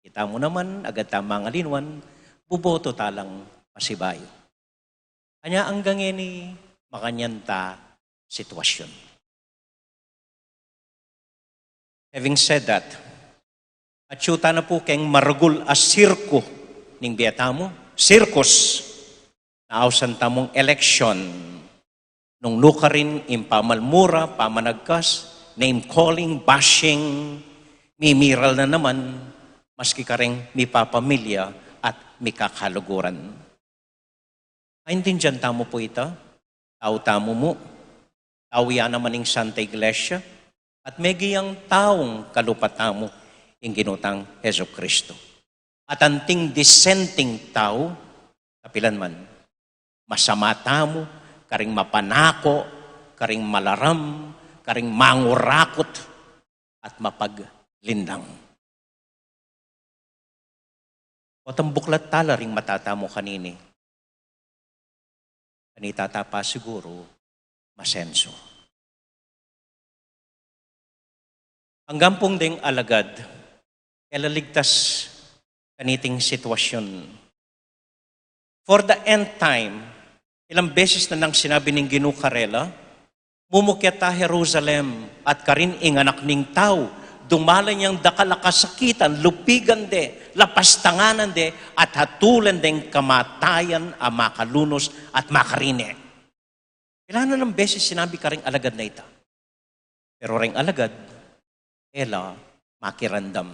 Itamu naman, agad tamang alinuan, buboto ta lang pasibayu. Anya anggang ini makanyan ta sitwasyun. Having said that, atyu tana pu keng maragul a sirku ning bie tamu, circus, na ausan tamung eleksyon. Nung nukarin ing pamalmura, pamanagkas, name calling, bashing, mimiral na naman, maski kareng mipapamilya at mikakaluguran. Aintindian tamu pu ita, tau tamu mu, tau ya naman ing Santa Iglesia, at megiang taung kalupa tamu ing Ginu tang Jesucristo. At anting dissenting tau, kapilan man, masama tamu karing mapanako, karing malaram, karing mangurakut, at mapaglindang. Potang buklat tala ring mata tamu kanini. Kanita ta pa siguru masenso. Anggang pung deng alagad, e la ligtas kaniting sitwasyun. For the end time, ilang beses na nang sinabi ning Ginu karela, mumukyat ta Jerusalem, at karin ing Anak ning Tau, dumalan yang dakal a kasakitan, lupigan de, lapastanganan de, at hatulan deng kamatayan a makalunus at makarine. Kailangan ng beses sinabi karing alagad na ita. Pero ring alagad, e la makiramdam.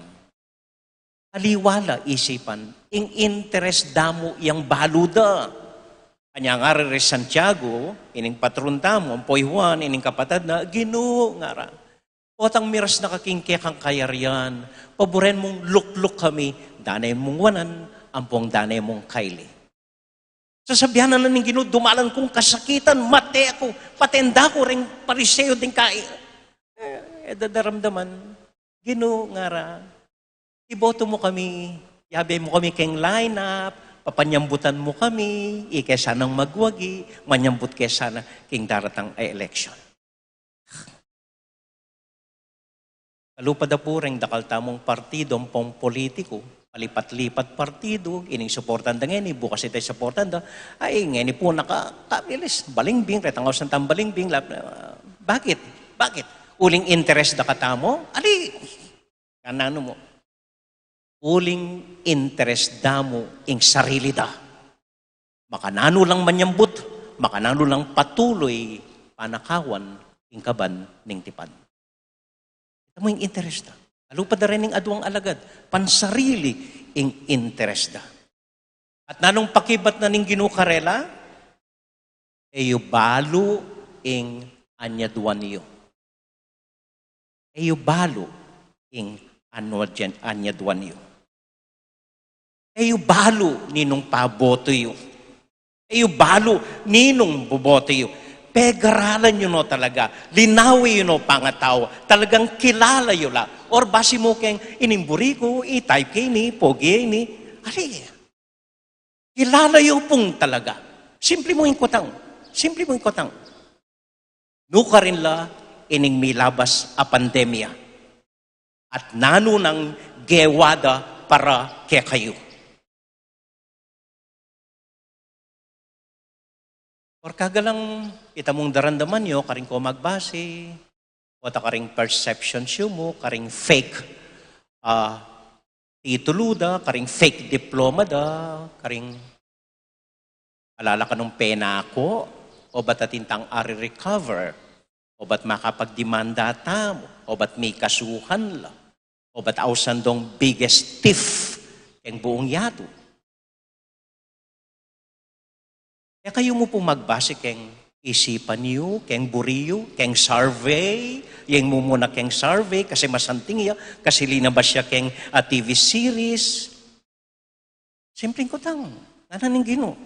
Aliwa la isipan, ing interes da mu yang balu da. Anya ngara re Santiago, ining patrun tamu, ampo i Juan, ining kapatad na, Ginu, ngara. Potang miras na ka king kekang kayarian, paburen mung lukluk kami, danay mung wanan, ampong danay mung kaili. Sasabian na ning Ginu, dumalan kung kasakitan, mate ku, patenda ku ring Pariseo ding kai. E, e da daramdaman, Ginu, ngara, iboto mu kami, yabe mu kami keng lineup, papanyambutan mu kami, ike sanang magwagi, manyambut ke sana king daratang a eleksyon. Kalupa da pu reng dakal tamung partidu ampong politiku, palipat-lipat partidu, ining suportan da ngeni, bukas ita suportan da, ay, ngeni pu naka, kabilis, balingbing, retang ausan tang balingbing, lap-, bakit? Bakit? Uling interes da katamu? Ali, kananu mu? Uling interes da mu ing sarili da. Makananu lang manyambut, makananu lang patuloy panakawan ing kaban ning tipan. Ita mu ing interes da. Kalupa da rin ing aduang alagad, pansarili ing interes da. At nanung pakibat na ning Ginu karela, e yu balu ing anyaduan yu. E yu balu ing anyaduan, anyaduan yu. E yu balu ninung paboto yu. E yu balu ninung boboto yu. Pegaralan yu no talaga. Linawi yu no pangatau. Talagang kilala yu la. Or basi mu keng ining buri ku, i type ke ini, pogi ini. Ali, kilala yu pung talaga. Simple mu ing kutang. Simple mu ing kutang. Nukarin la ining milabas a pandemya. At nanu nang gewa da para kekayu. Or kagalang ita mung daramdaman yu, karing ko magbasi, o ta karing perception yu mu, karing fake, ah, titulu da, karing fake diploma da, karing alala ka nung penako, o ba't atin tang ari-recover, o ba't makapagdemanda tamu, o ba't mikasuhan la, o ba't ausan dong biggest thief keng buung yatu. E kayu mu pu magbasi keng isipan yu, keng buri yu, keng survey, yang mumuna keng survey, kasi masanting ya, kasi linabas ya keng, ah, T V series. Simpleng kutang, ngana ning Ginu.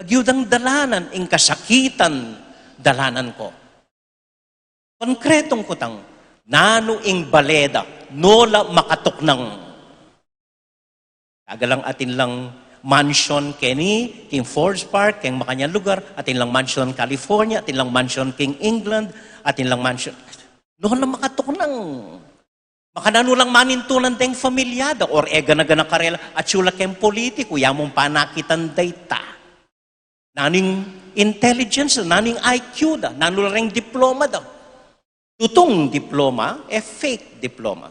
Agyu dang dalanan, ing kasakitan, dalanan ko. Konkretong kutang, nanu ing bale da, nu la makatuknang. Kagalang atin lang mansion keni, king Forest Park, keng makanyan lugar, atin lang mansion California, atin lang mansion king England, atin lang mansion. Nu la makatuknang. Makananu lang manintunan deng familia da, or e gana-gana karela, atyu la keng politiku, ya mung panakitan da ita. Nanu ing intelligence da, nanu ing I Q da, nanu la reng diploma da. tutung diploma, e fake diploma.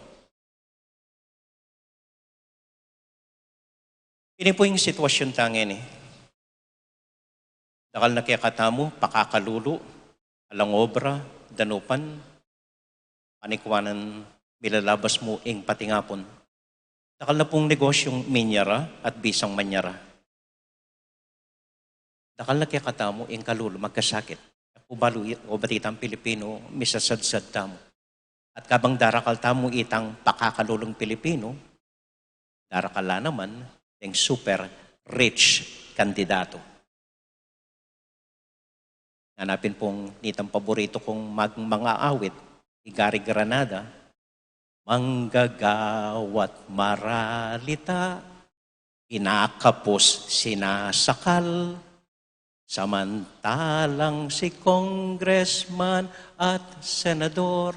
Ini pu ing sitwasyun ta ngeni. Dakal na kekatamu pakakalulu, alang obra, danupan, panikwanan, milalabas mu ing patingapun. Dakal na pung negosyung minyara at bisang manyara. Dakal na kekatamu ing kalulu, magkasakit. Ubalu, o batitan Pilipinu, misasadsad tamu. At kabang darakal tamu itang pakakalulung Pilipinu, darakal la naman deng super rich kandidatu. Ngana pin pung nitang paboritu kung mag-, mga awit, i Gary Granada, manggagawat maralita, kinakapus sinasakal, samantalang si congressman at senador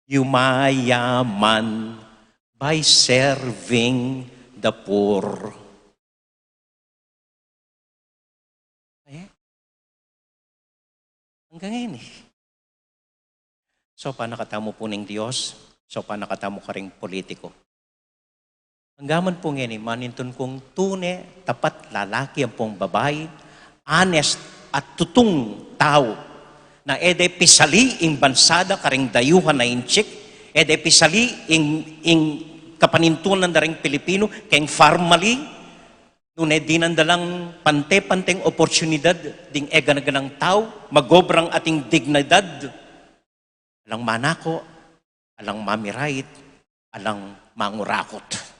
yumayaman by serving the poor. Eh? Hanggang ngeni. So, panakatamu pu ning Dios, so, panakatamu karing politiku. Hanggang man pu ngeni, manintun kung tune, tapat, lalaki ampong babai, honest at tutung tau, na e de pisali ing bansa da karing dayuhan a inchik, e de pisali ing, ing kapanintunan da ring Pilipinu keng formally, nune dinan da lang pante-panteng oportunidad ding e gana-ganang tau, magobrang ating dignidad, alang manako, alang mamirait, alang mangurakot.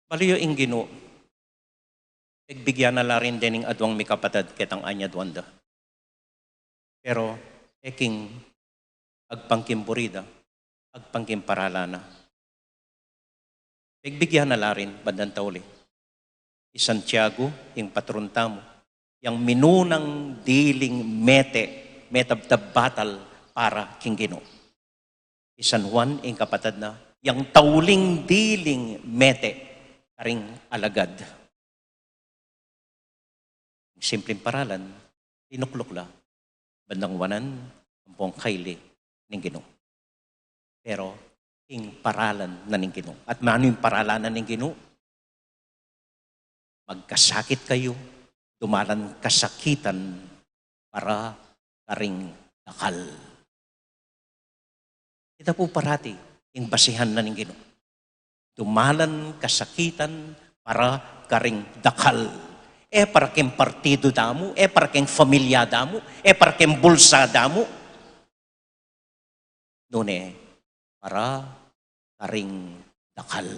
Balu yu ing Ginu, pegbigyan na la rin dening aduang mikapatad ketang anyaduan da. Pero, e king agpang king buri da, agpang king paralan na. Pegbigyan na la rin, bandang tauli, i Santiago, ing patron tamu, yang minunang diling mete, metabtab batal para king Ginu. I San Juan, ing kapatad na, yang tauling diling mete karing alagad. Simpleng paralan, tinukluk la, bandang wanan ampong kaili ning Ginu. Pero, ing paralan na ning Ginu. At manu ing paralan na ning Ginu? Magkasakit kayu, dumalan kasakitan para karing dakal. Ita pu parati ing basihan na ning Ginu. Dumalan kasakitan para karing dakal. E para keng partidu damu, e para keng familia damu, e para keng bulsa damu. Nune, para karing dakal.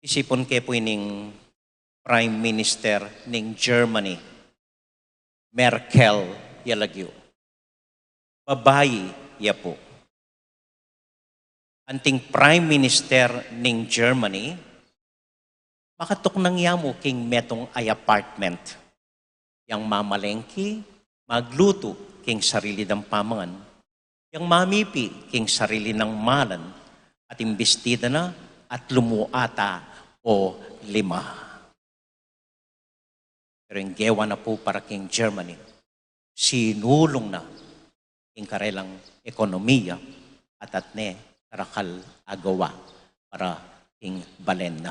Isipun ke pu ining Prime Minister ning Germany, Merkel ya lagyu. Babai ya pu. Anting Prime Minister ning Germany, makatuknang ya mu king metung a apartment. Yang mamalengki, maglutu king sarili dang pamangan. Yang mamipi king sarili nang malan, at imbestida na at lumua ta o lima. Pero ing gewa na pu para king Germany, sinulung na ing karelang ekonomiya at atne karakal a gawa para king balen na.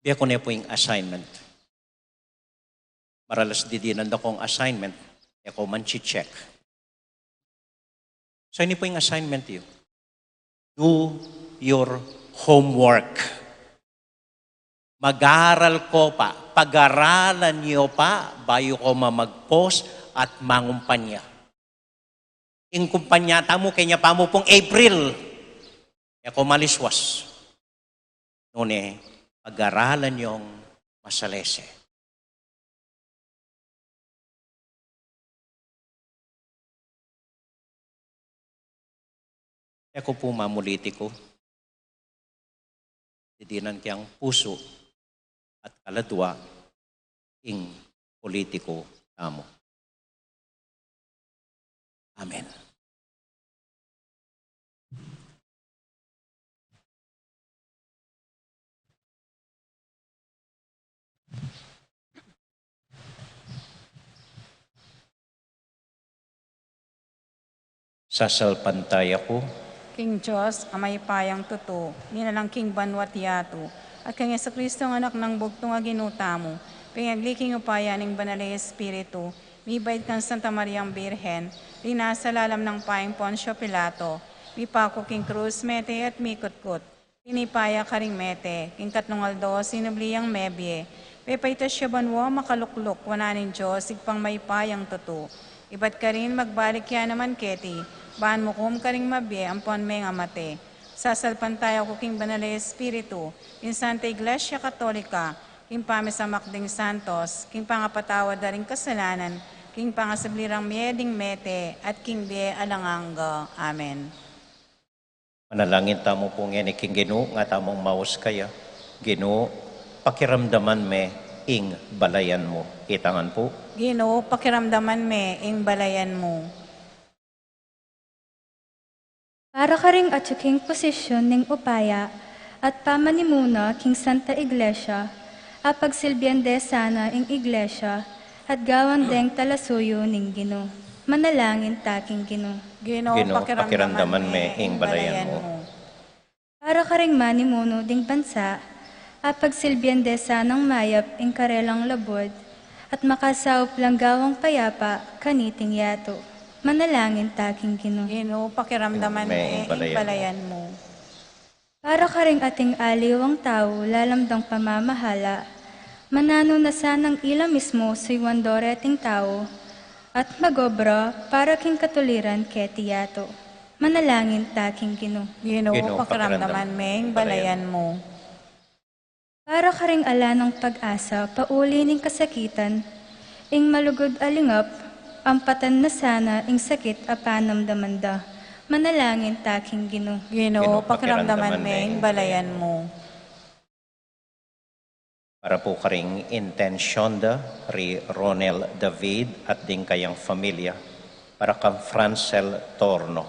Bie ku ne pu ing assignment. Maralas didinan da kung assignment, e ku man chi-check. So, ini pu ing assignment yu. Do your homework. Mag-aral ko pa, pag-aralan yu pa, bayu ko ma mag-post at mangumpanya. Ing kumpanya tamu, kenya pa mu pung April. E ku maliswas. Nune, pag-aralan yung masalese. E ku pu mamulitiku. Didinan keng pusu at kaladua ing pulitiku tamu. Amen. Sasalpantaya ku king Dios a mayupayang tutu, minalang king banua't yatu, at kang Jesucristo a Anak nang bugtung a Ginu tamu, pengagli king upaya ning Banal a Espiritu, mibait kang Santa Mariang Birhen, linasa lalam nang payang Poncio Pilato, mipaku king krus, mete at mikutkut. Tinipa ya karing mete, king katlung aldo sinubli yang mebie, pepaitas ya banua makalukluk wanan ning Dios Ibpang mayupayang tutu. Ibat karin magbalik ya naman keti, ban mukum karing mabie ampon mengamate. Sasalpantaya ku king Banal a Espiritu, king Santa Iglesia Katolika, king pamisamak ding santos, king pangapatawad da ring kasalanan, king pangasubli rang mie ding mete, at king bie alang angga. Amen. Manalangin tamu pu ngeni king Ginu, nga tamung maus kaya. Ginu, pakiramdaman me ing balayan mu. Itangan pu. Ginu, pakiramdaman me ing balayan mu. Para karing atyu king posisyun ning upaya at pamanimuna king Santa Iglesia, a pagsilbian de sana ing Iglesia at gawan deng talasuyu ning Ginu. Manalangin ta king Ginu. Ginu, Ginu, pakiramdaman me ing balayan mu. Para karing manimunu ding bansa, a pagsilbian de sanang mayap ing karelang labud at makasaup lang gawang payapa kaniting yatu. Manalangin ta king Ginu. Ginu, pakiramdaman me ing balayan mu. Para karing ating aliwang tau lalam dang pamamahala, mananu na sanang ila mismu suyuan do reting tau at magobra para king katuliran keti yatu. Manalangin ta king Ginu. Ginu, pakiramdaman me ing balayan mu. Para karing ala nang pag-asa pauli ning kasakitan, ing malugud a lingap, ampatan na sana ing sakit a panamdaman da. Manalangin ta king Ginu. Ginu, pakiramdaman me ing balayan mu. Para pu karing intensyon da ri Ronel David at ding kayang familia, para kang Francel Torno,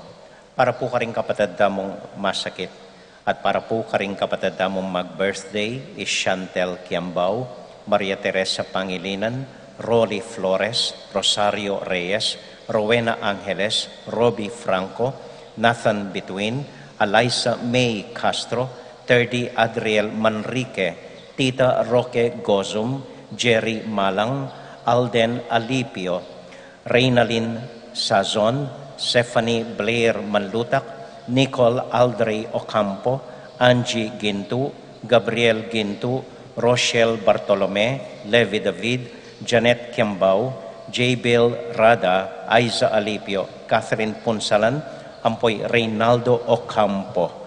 para pu karing kapatad tamung masakit, at para pu karing kapatad tamung mag-birthday, i Chantel Kiambao, Maria Teresa Pangilinan, Rolly Flores, Rosario Reyes, Rowena Angeles, Robbie Franco, Nathan Bituin, Eliza May Castro, Terdy Adriel Manrique, Tita Roque Gozum, Jerry Malang, Alden Alipio, Reynalyn Sazon, Stephanie Blair Manlutak, Nicole Aldrey Ocampo, Angie Gintu, Gabriel Gintu, Rochelle Bartolome, Levi David, Janet Kiambao, J. Bill Rada, Aiza Alipio, Catherine Punsalan, ampo i Reynaldo Ocampo.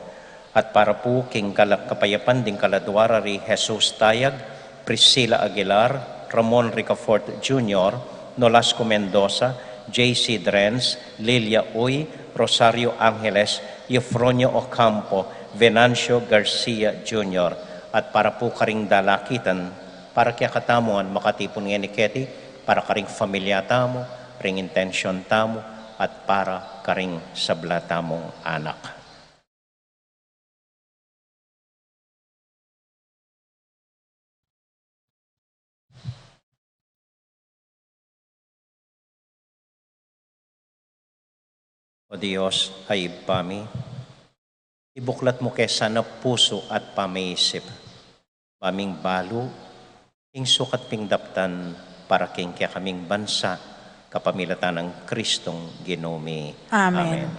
At para pu king galak kapayapan ding kaladua ra ri Jesus Tayag, Priscilla Aguilar, Ramon Ricafort Junior, Nolasco Mendoza, J C Drens, Lilia Uy, Rosario Angeles, Eufronio Ocampo, Venancio Garcia Junior, at para pu karing dalakitan, para kekatamu ngan makatipun ngeni keti, para karing familia tamu, ring intensyon tamu, at para karing sabla tamung anak. O Dios a Ibpa mi, ibuklat mu ke sana pusu at pamiisip, ba ming balu ing sukat pin daptan para king kekaming bansa, kapamilatan nang Kristong Ginu mi. Amen. Amen.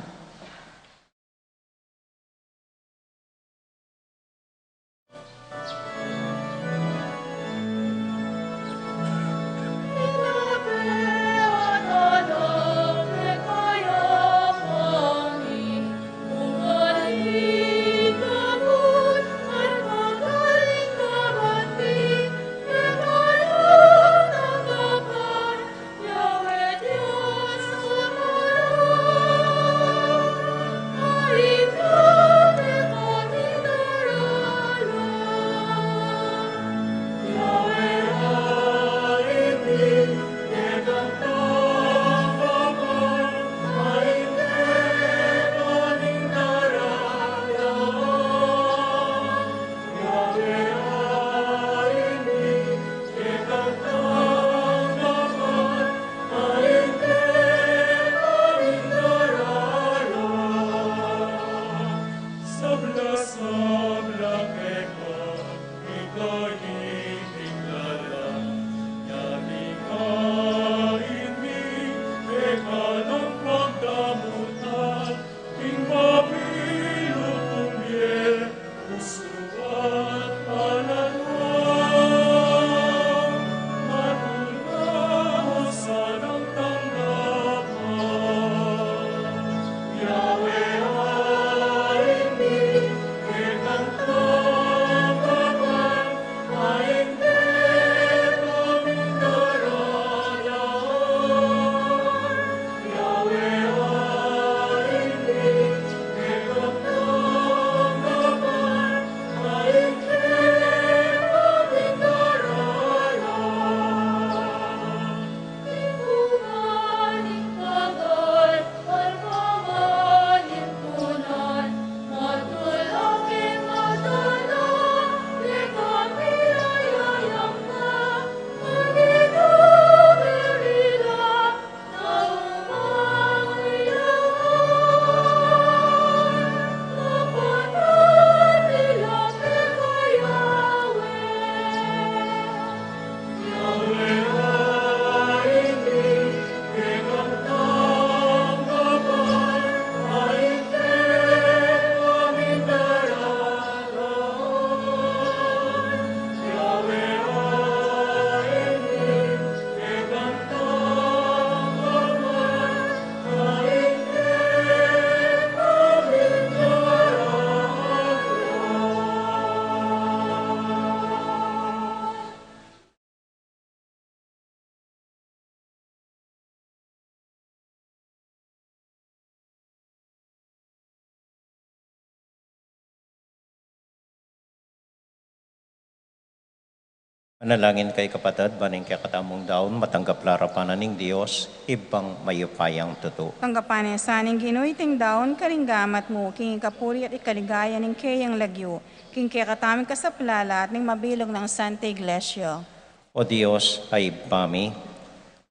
Manalangin kayu, kapatad, ban ing kekatamung daun matanggap la arapan na ning Dios, Ibpang mayupayang tutu. Tanggapan na sa ning Ginu iting daun karing gamat mu, king ikapuri at ikaligaya ning keyang lagyu, king kekatamung kasaplalan at ning mabilug nang Santa Iglesia. O Dios a Ibpa mi,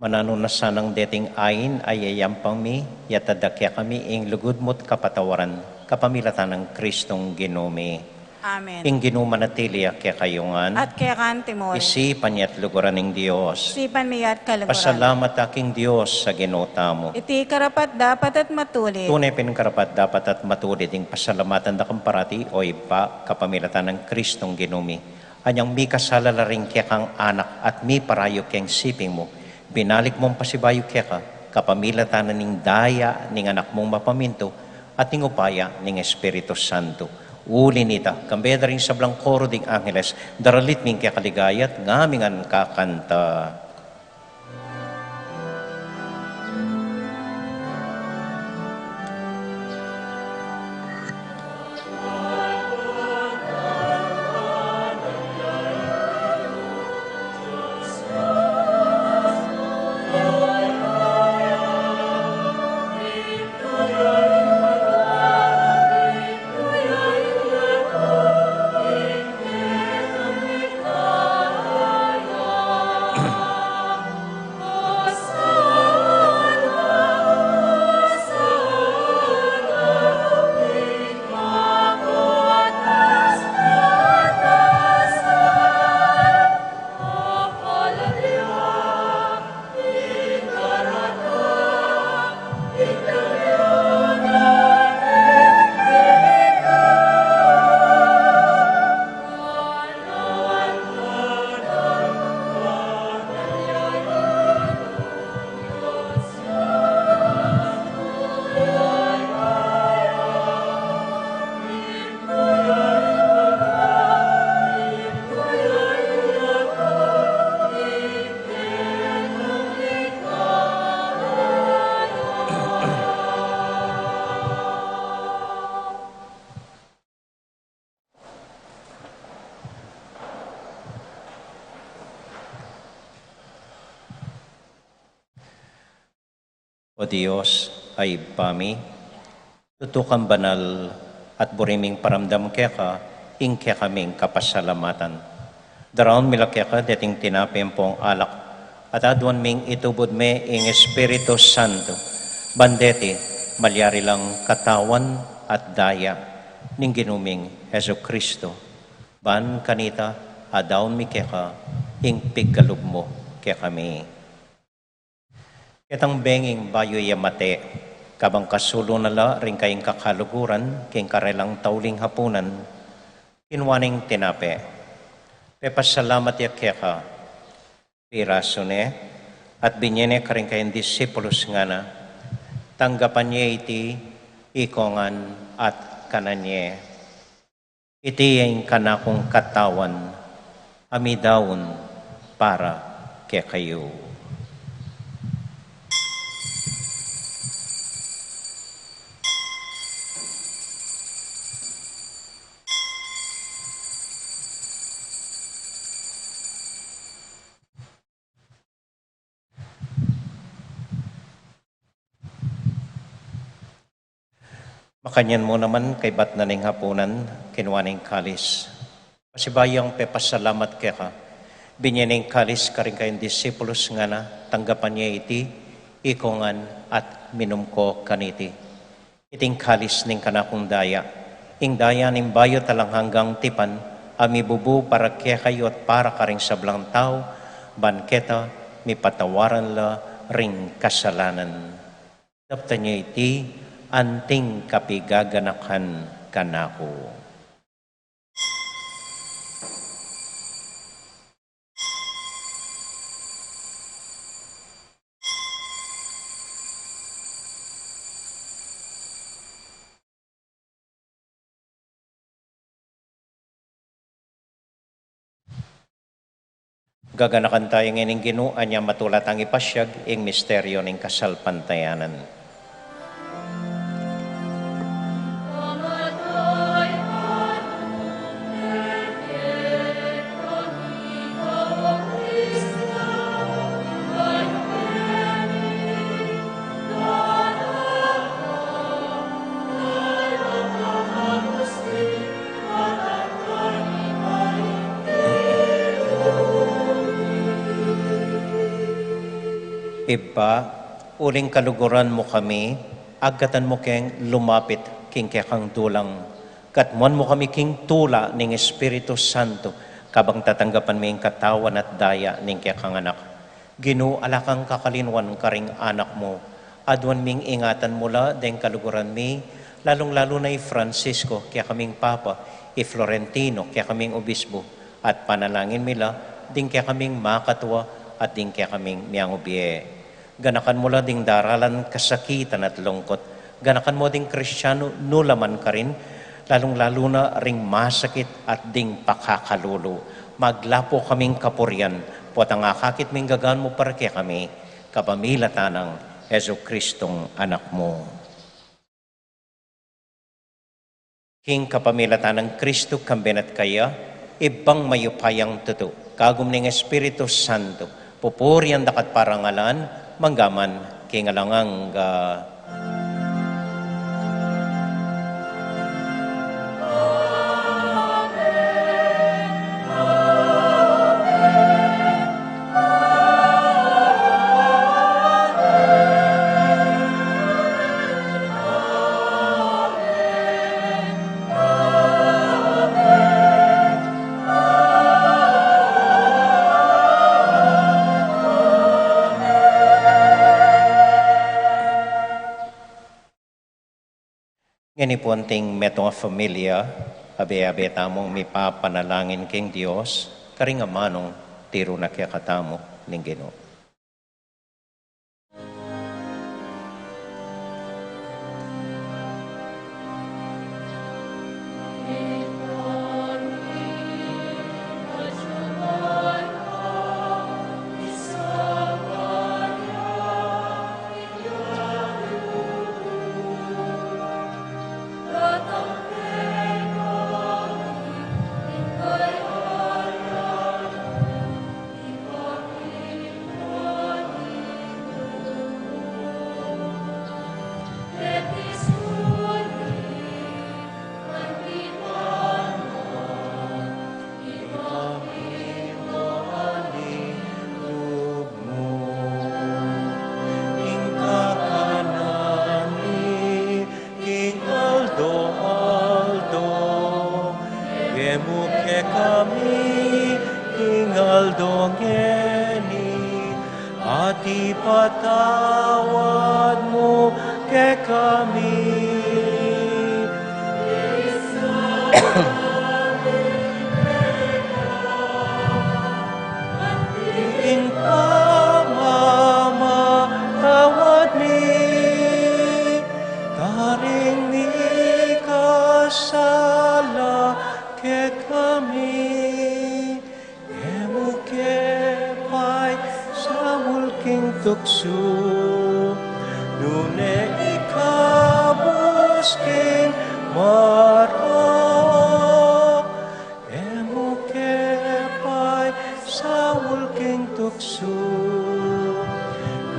mananu na sanang deting ain a yayampang mi, yatad da kekami ing lugud mu't kapatawaran, kapamilatan nang Kristong Ginu mi. Amen. Ing Ginu manatili ya kekayu ngan. At keka naman. Isipan ya't luguran ning Dios. Isipan mi ya't kaluguran. Pasalamat ta king Dios a Ginu tamu. Iti karapat-dapat at matulid. Tune pin karapat-dapat at matulid ing pasalamatan da kang parati, o Ibpa, kapamilatan nang Kristong Ginu mi. Anyang mikasala la ring kekang anak at miparayu keng siping mu, binalik mung pasibayu keka, kapamilatan na ning daya ning Anak mung mapamintu at ning upaya ning Espiritu Santo. Uli na nita, kambe da ring sablang koro ding angeles, daralit mi ing keka ligaya at ngamingan kakanta. O Dios a Ibpa mi, tutu kang banal at buri ming paramdam keka ing kekaming kapasalamatan. Daraun mi la keka deting tinape ampong alak, at aduan ming itubud me ing Espiritu Santo, ban deti malyari lang katawan at daya ning Ginu ming Jesucristo. Ban kanita, adaun mi keka ing pigkalub mu kekami. Ketang benging bayu ya mate, kabang kasulu na la ring kayang kakaluguran king karelang tauling hapunan, kinua neng tinape, pepasalamat ya keka, pirasu ne, at binye ne karing kayang disipulus, ngana, tanggapan ye iti ikongan at kanan ye. Iti ing kanakung katawan a midaun para kekayu. Makanyan mu naman, kaybat na ning hapunan, kinua neng kalis. Pasibayu yang pepasalamat keka, binye neng kalis karing kayang disipulus, ngana, tanggapan ye iti ikongan at minum ko kaniti. Iting kalis ning kanakung daya, ing daya ning bayu at alang anggang tipan, a mibubu para kekayu at para karing sablang tau, ban keta mipatawaran la ring kasalanan. Daptan ye iti anting kapigaganakan kanaku. Gaganakan taya ngening Ginu, anya matula tang ipasyag ing misteryo ning kasalpantayanan. Ibpa, uling kaluguran mu kami, agkatan mu keng lumapit king kekang dulang. Katmuan mu kami king tula ning Espiritu Santo, kabang tatanggapan mi ing katawan at daya ning kekang Anak. Ginu, ala kang kakalinuan karing anak mu. Aduan ming ingatan mu la deng kaluguran mi, lalung-lalu na i Francisco, kekaming Papa, i Florentino, kekaming Obispo, at panalangin mi la ding kekaming makatua at ding kekaming miyangubie. Ganakan mu la ding daralan kasakitan at lungkot. Ganakan mu ding Kristiano nu la man karin, lalung-lalu na ring masakit at ding pakakalulu. Maglapu kaming kapurian, potang akakit ming gagan mu para kekami, kapamilatan nang Jesucristong Anak mu. King kapamilatan nang Kristo, kambe na at kaya, Ibpang mayupayang tutu, kagum ning Espiritu Santo, pupurian da ka at parangalan, mangga man king alang angga. Ngeni pu anting metung a familia, abe-abe tamung mipapanalangin king Dios, karing amanung tiru na kekatamu ning Ginu. King aldo-aldo, ibie mu kekami king aldo ngeni, at ipatawad mu kekami ing pamamatawad mi karing mikasala kekami. E mu ke paisaul king tuksu, nune ikabus king marok. E mu ke paisaul king tuksu,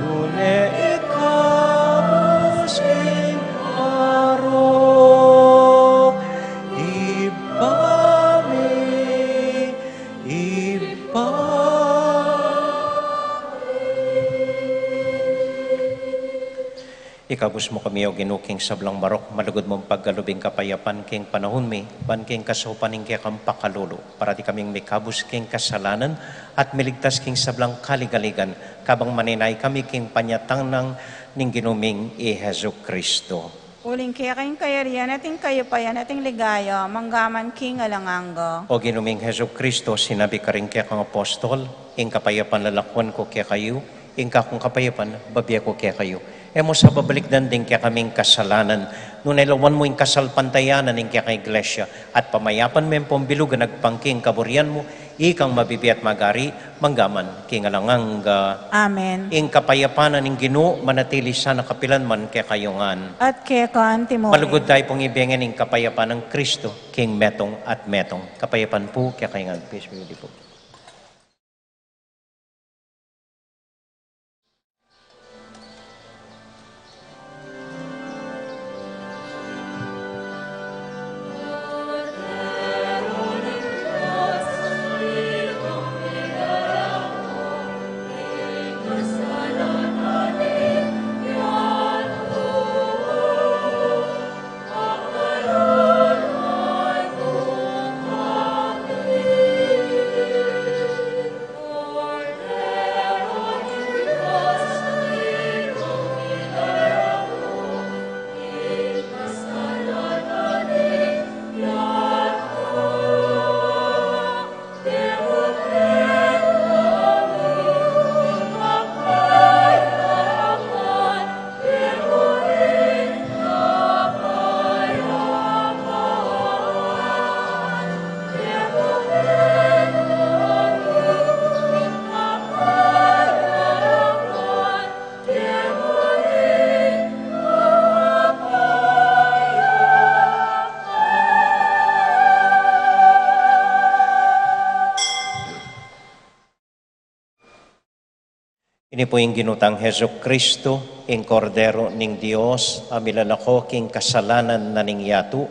nune ikabus king marok. Ibpa mi, Ibpa mi. Ikabus mu kami, O Ginu, king sablang marok, malugud mung pagkalub ing kapayapan king panaun mi, ban king kasaupan ning kekang pakalulu, parati kaming mikabus king kasalanan at miligtas king sablang kaligaligan, kabang maninay kami king panyatang nang ning Ginu ming i Jesu Cristo. Uling keka ing kayarian at ing kayupayan at ing ligaya, mangga man king alang angga. O Ginu ming Jesu Cristo, sinabi karing kekang apostol, ing kapayapan lalakwan ku kekayu, ing kakung kapayapan babie ku kekayu. E mu sa babalikdan ding kekaming kasalanan, nune lawan mu ing kasalpantayanan ning kekang Iglesia, at pamayapan me ampong bilug a agpang king kaburian mu, ikang mabibie at magari, mangga man king alang angga. Amen. Ing kapayapan ning Ginu manatili sana kapilan man kekayu ngan. At keka naman. Malugud tayu pung ibie ngan ing kapayapan nang Cristo, king metung at metung. Kapayapan pu kekayu ngan. Peace be with you. Ini pu ing Ginu tang Jesucristo, ing Kordero ning Dios, a milalako king kasalanan na ning yatu.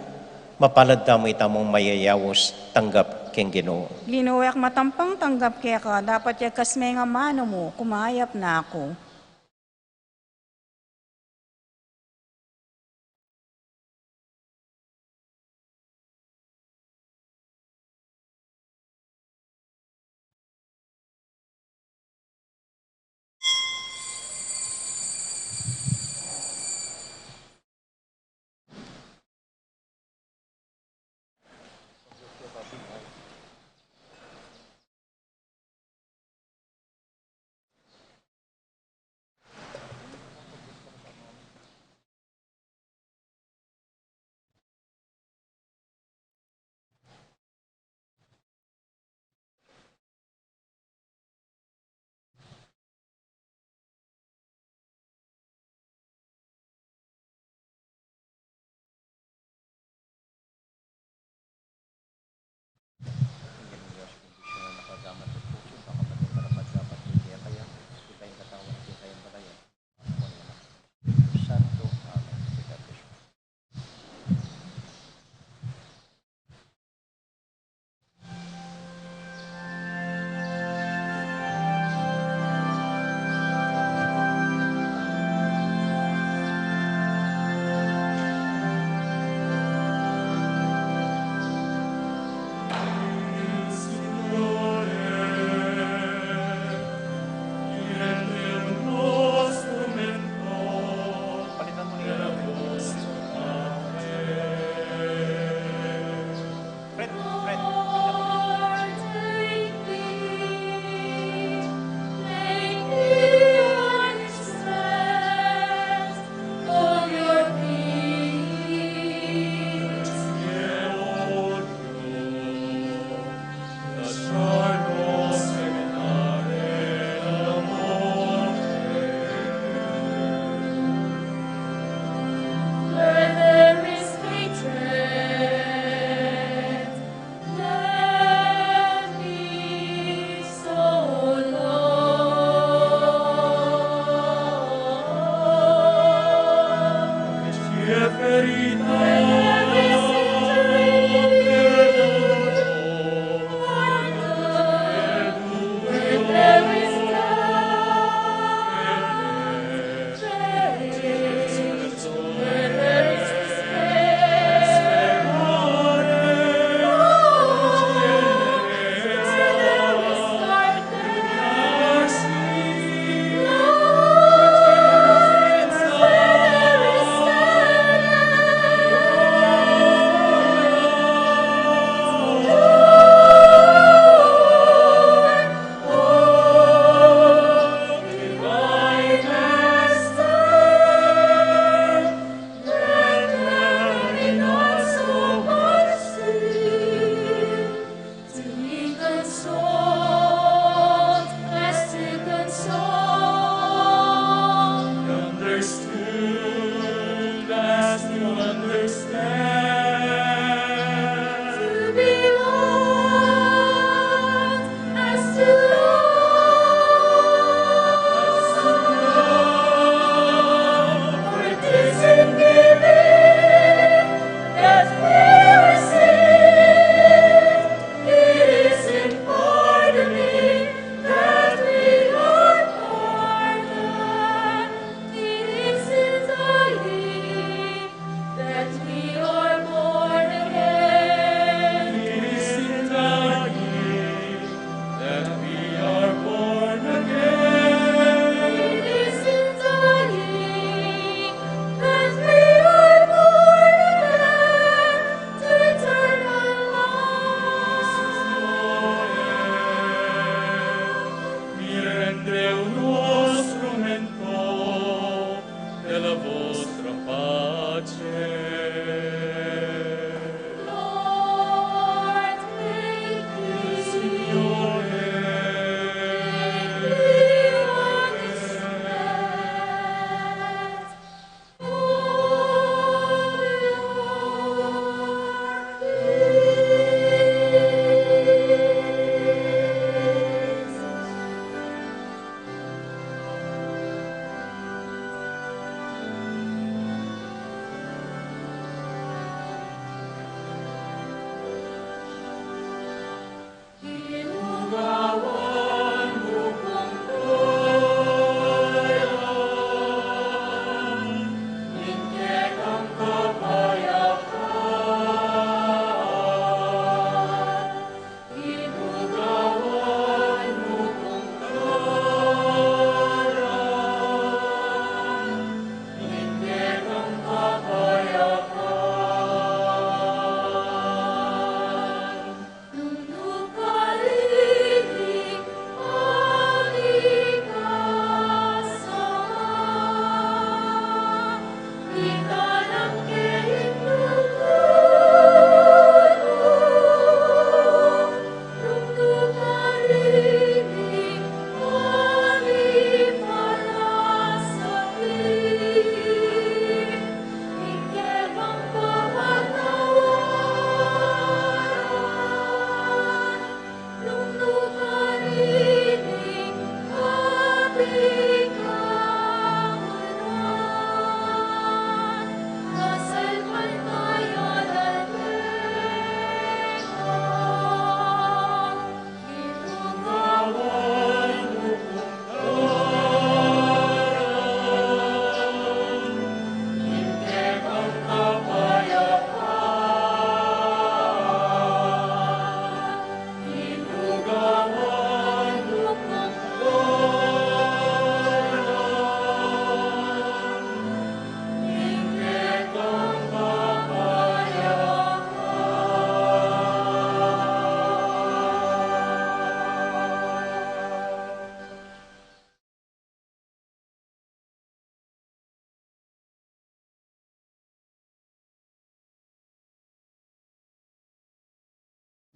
Mapalad tamu itamung mayayaus tanggap king Ginu. Ginu, e ku matampang tanggap keka, dapot ya ikas me ing amanu mu, kumayap na ku.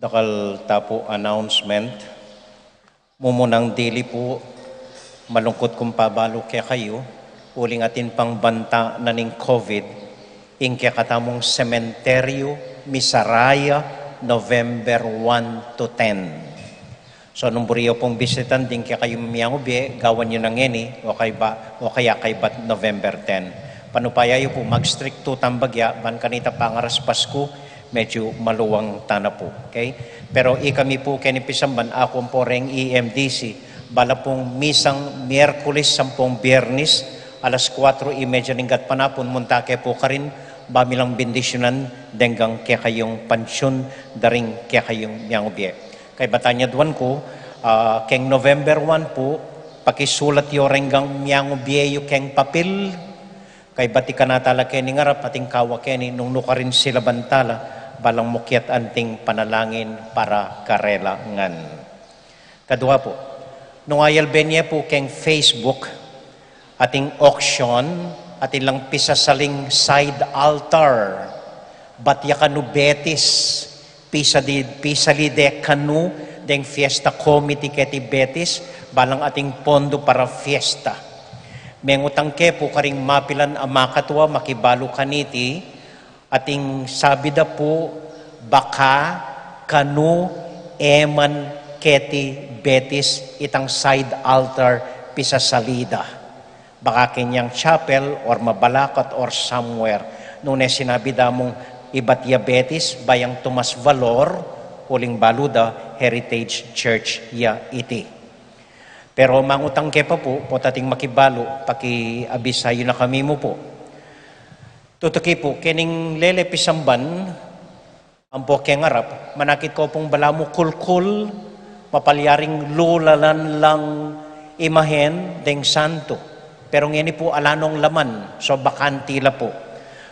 Dakal ta pu announcement. Mumunang dili pu, malungkut kung pabalu kekayu, uling atin pang banta na ning COVID, ing kekatamung sementeryu misara ya November one to ten. So, nung buri yu pung bisitan ding kekayung miangu bie, gawan yu na ngeni, o kaya ba, o kaya kaybat November ten. Panupaya yu pu, mag-strict tu tambag ya, ban kanita pangaraspas ku, medyu maluwang tana pu. Okay? Pero ikami pu keni pisamban, aku ampo reng E M D C, bala pung misang Miyerkules ampong Biyernes, alas kuatro y media ning gatpanapun, munta ke pu karin, ba mi lang bendisyunan deng kekayung pansyun da ring kekayung miangu bie. Kaybat anyaduan ku, ah, keng November one pu, pakisulat yu reng miangu bie yu keng papil, kaybat ikanatala keni ngarap ating kawa keni nung nukarin silaban tala, balang mukiat anting panalangin para karela ngan. Kadua pu, nung ayalbe ye pu keng Facebook, ating auction, atin lang pisasaling side altar, bat ya kanu betis, pisadi-, pisalide kanu deng fiesta committee keti betis, balang ating pondo para fiesta. Mengutang ke pu karing mapilan a makatua makibalu kaniti, ating sabi da pu, baka kanu e man keti betis itang side altar pisasalida. Baka kenyang chapel or Mabalacat or somewhere. Nune sinabi da mung ibat ya betis, bayang tumas valor, uling balu da Heritage Church ya iti. Pero mangutang ke pa pu, pota ating makibalu, pakiabisa yu na kami mu pu. Tutuki pu, kening lele pisamban, ampo keng arap, manakit ko pung balamu kulkul, mapalyaring lulalan lang imahen deng santo. Pero ngeni pu ala nong laman, so bakanti la pu.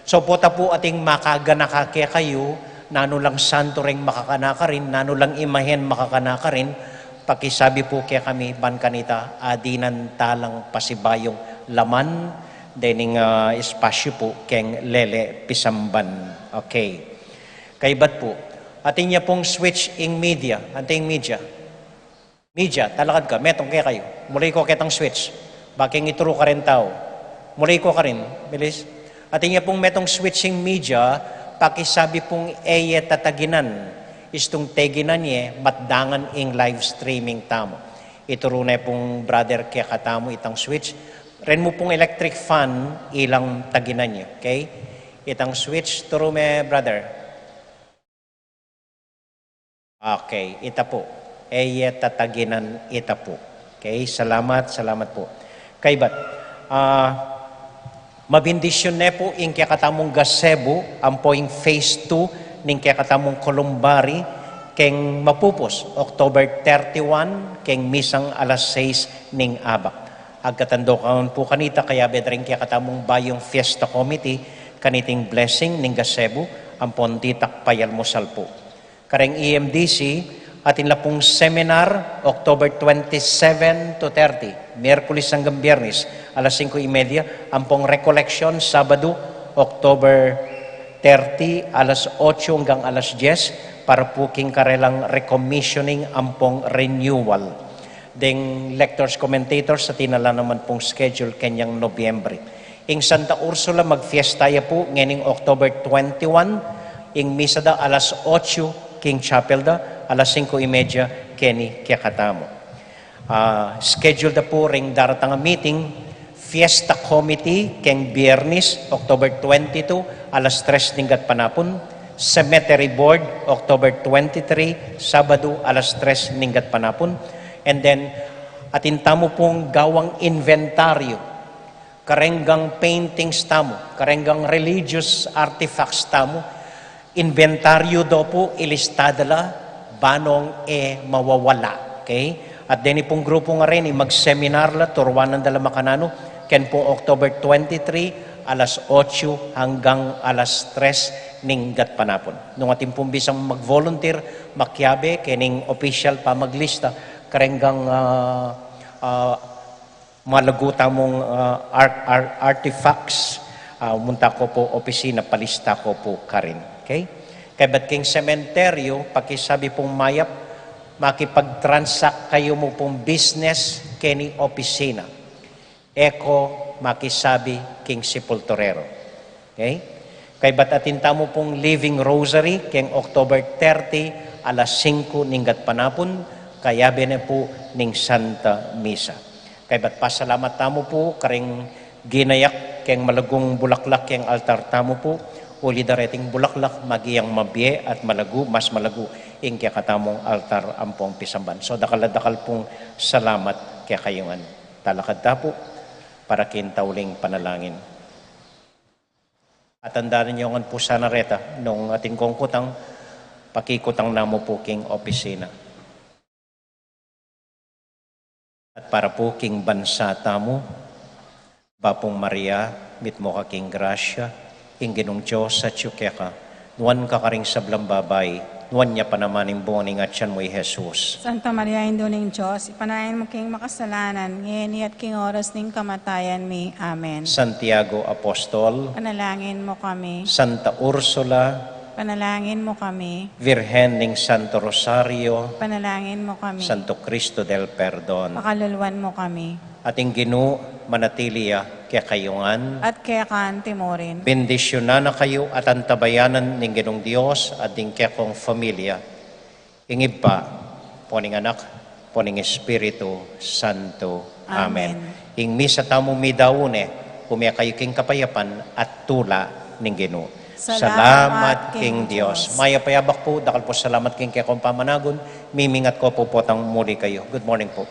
So pota pu ating makaganaka kekayu, nanu lang santo reng makakanaka rin, nanu lang imahen makakanaka rin, pakisabi pu kekami ban kanita, adinan talang pasibayung laman, dening, ah, espasyu pu keng lele pisamban. Okay. Kaybat pu, atin ya pung switch ing media. Anting media? Media, talakad ka, metung kekayu. Mulay ko ketang switch. Bakeng ituru karin tau. Mulay ko karin, bilis. Atin ya pung metung switch ing media, pakisabi pung e ye tataginan. Istung teginan ye, matdangan ing live streaming tamu. Ituru ne pung brother kekatamu itang switch. Ren mu pung electric fan, ilang taginan ye, okay? Itang switch, turu me, brother. Okay, ita pu. E ye tataginan, ita pu. Okay, salamat, salamat pu. Kaybat, ah, mabindisyun ne pu ing kekatamung gazebo, ampo ing phase two ning kekatamung columbary, keng mapupus, October thirty-one, keng misang alas sais ning abak. Agkatanda ku ngan pu kanita, kayabe da ring kekatamung bayung fiesta committee, kaniting blessing ning gazebo, ampon ditak payalmusal pu. Kareng E M D C, atin la pung seminar, October twenty-seven to thirty, Miyerkules anggang Biyernes, alas singko y media, ampong recollection, Sabadu, October thirty, alas otso anggang alas dyes, para pu king karelang recommissioning ampong renewal. Deng lectors, commentators, atin la naman pung schedule kenyang Nobyembre. Ing Santa Ursula magfiesta ya pu ngening October twenty-one, ing misa da alas otso king chapel da, alas singko y media keni kekatamu. Ah, schedule da pu ring daratang a meeting, Fiesta Committee keng Biyernes, October twenty-two, alas tres ning gatpanapun, Cemetery Board, October twenty-three, Sabadu, alas tres ning gatpanapun, and then atin tamu pung gawang inventaryo, karenggang paintings tamu, karenggang religious artifacts tamu, inventaryo da pu, ilista da la, banong e mawawala. Okay? At deni pung grupu ngareni, mag-seminar la, turuanan da la makananu, ken pung October twenty-three, alas otso anggang alas tres ning gatpanapun. Nung atin pung bisang mag-volunteer, makiabe, kening official pamaglista, karenggang, ah, ah, malagu tamung, ah, ar-, ar-, artifacts, ah, munta ko pu opisina, palista ko pu karin. Okay? Kaybat king sementeryo, pakisabi pung mayap, makipag-transact kayu mu pung business keni opisina. E ko makisabi king sepulturero. Okay? Kaybat atin tamu pung Living Rosary keng October thirty, alas singku ning gatpanapun, kayabe ne pu ning Santa Misa. Kaybat pasalamat tamu pu karing ginayak keng malagung bulaklak keng altar tamu pu, uli da reting bulaklak maging mabie at malagu, mas malagu ing kekatamung altar ampong pisamban. So, dakal a dakal pung salamat kekayu ngan. Talakad ta pu para king tauling panalangin. At tandanan yu ngan pu sana reta, nung atin kung kutang, pakikutang namu pu king opisina. At para pu king bansa tamu, Bapung Maria, mitmu ka king grasya, ing Ginung Dios atyu keka, nuan ka karing sablang babai, nuan ya pa naman ing bunga ning atyan mu, i Jesus. Santa Maria, Indu ning Dios, ipanalangin mu king makasalanan, ngeni at king oras ning kamatayan mi. Amen. Santiago Apostol, panalangin mu kami. Santa Ursula, panalangin mu kami. Virgen ning Santo Rosario, panalangin mu kami. Santo Cristo del Perdon, pakaluluan mu kami. At ing Ginu manatili ya kekayu ngan. At keka anti mu rin. Bendisyunan na kayu at antabayanan ning Ginung Dios at ding kekong familia. Ing Ibpa, pu ning Anak, pu ning Espiritu Santo. Amen. Amen. Ing misa tamu midaun ne, ume kayu king kapayapan at tula ning Ginu. Salamat king Dios. Mayap a yabak pu, dakal pu salamat king kekong pamanagun, mimingat ko pu potang muli kayu. Good morning pu.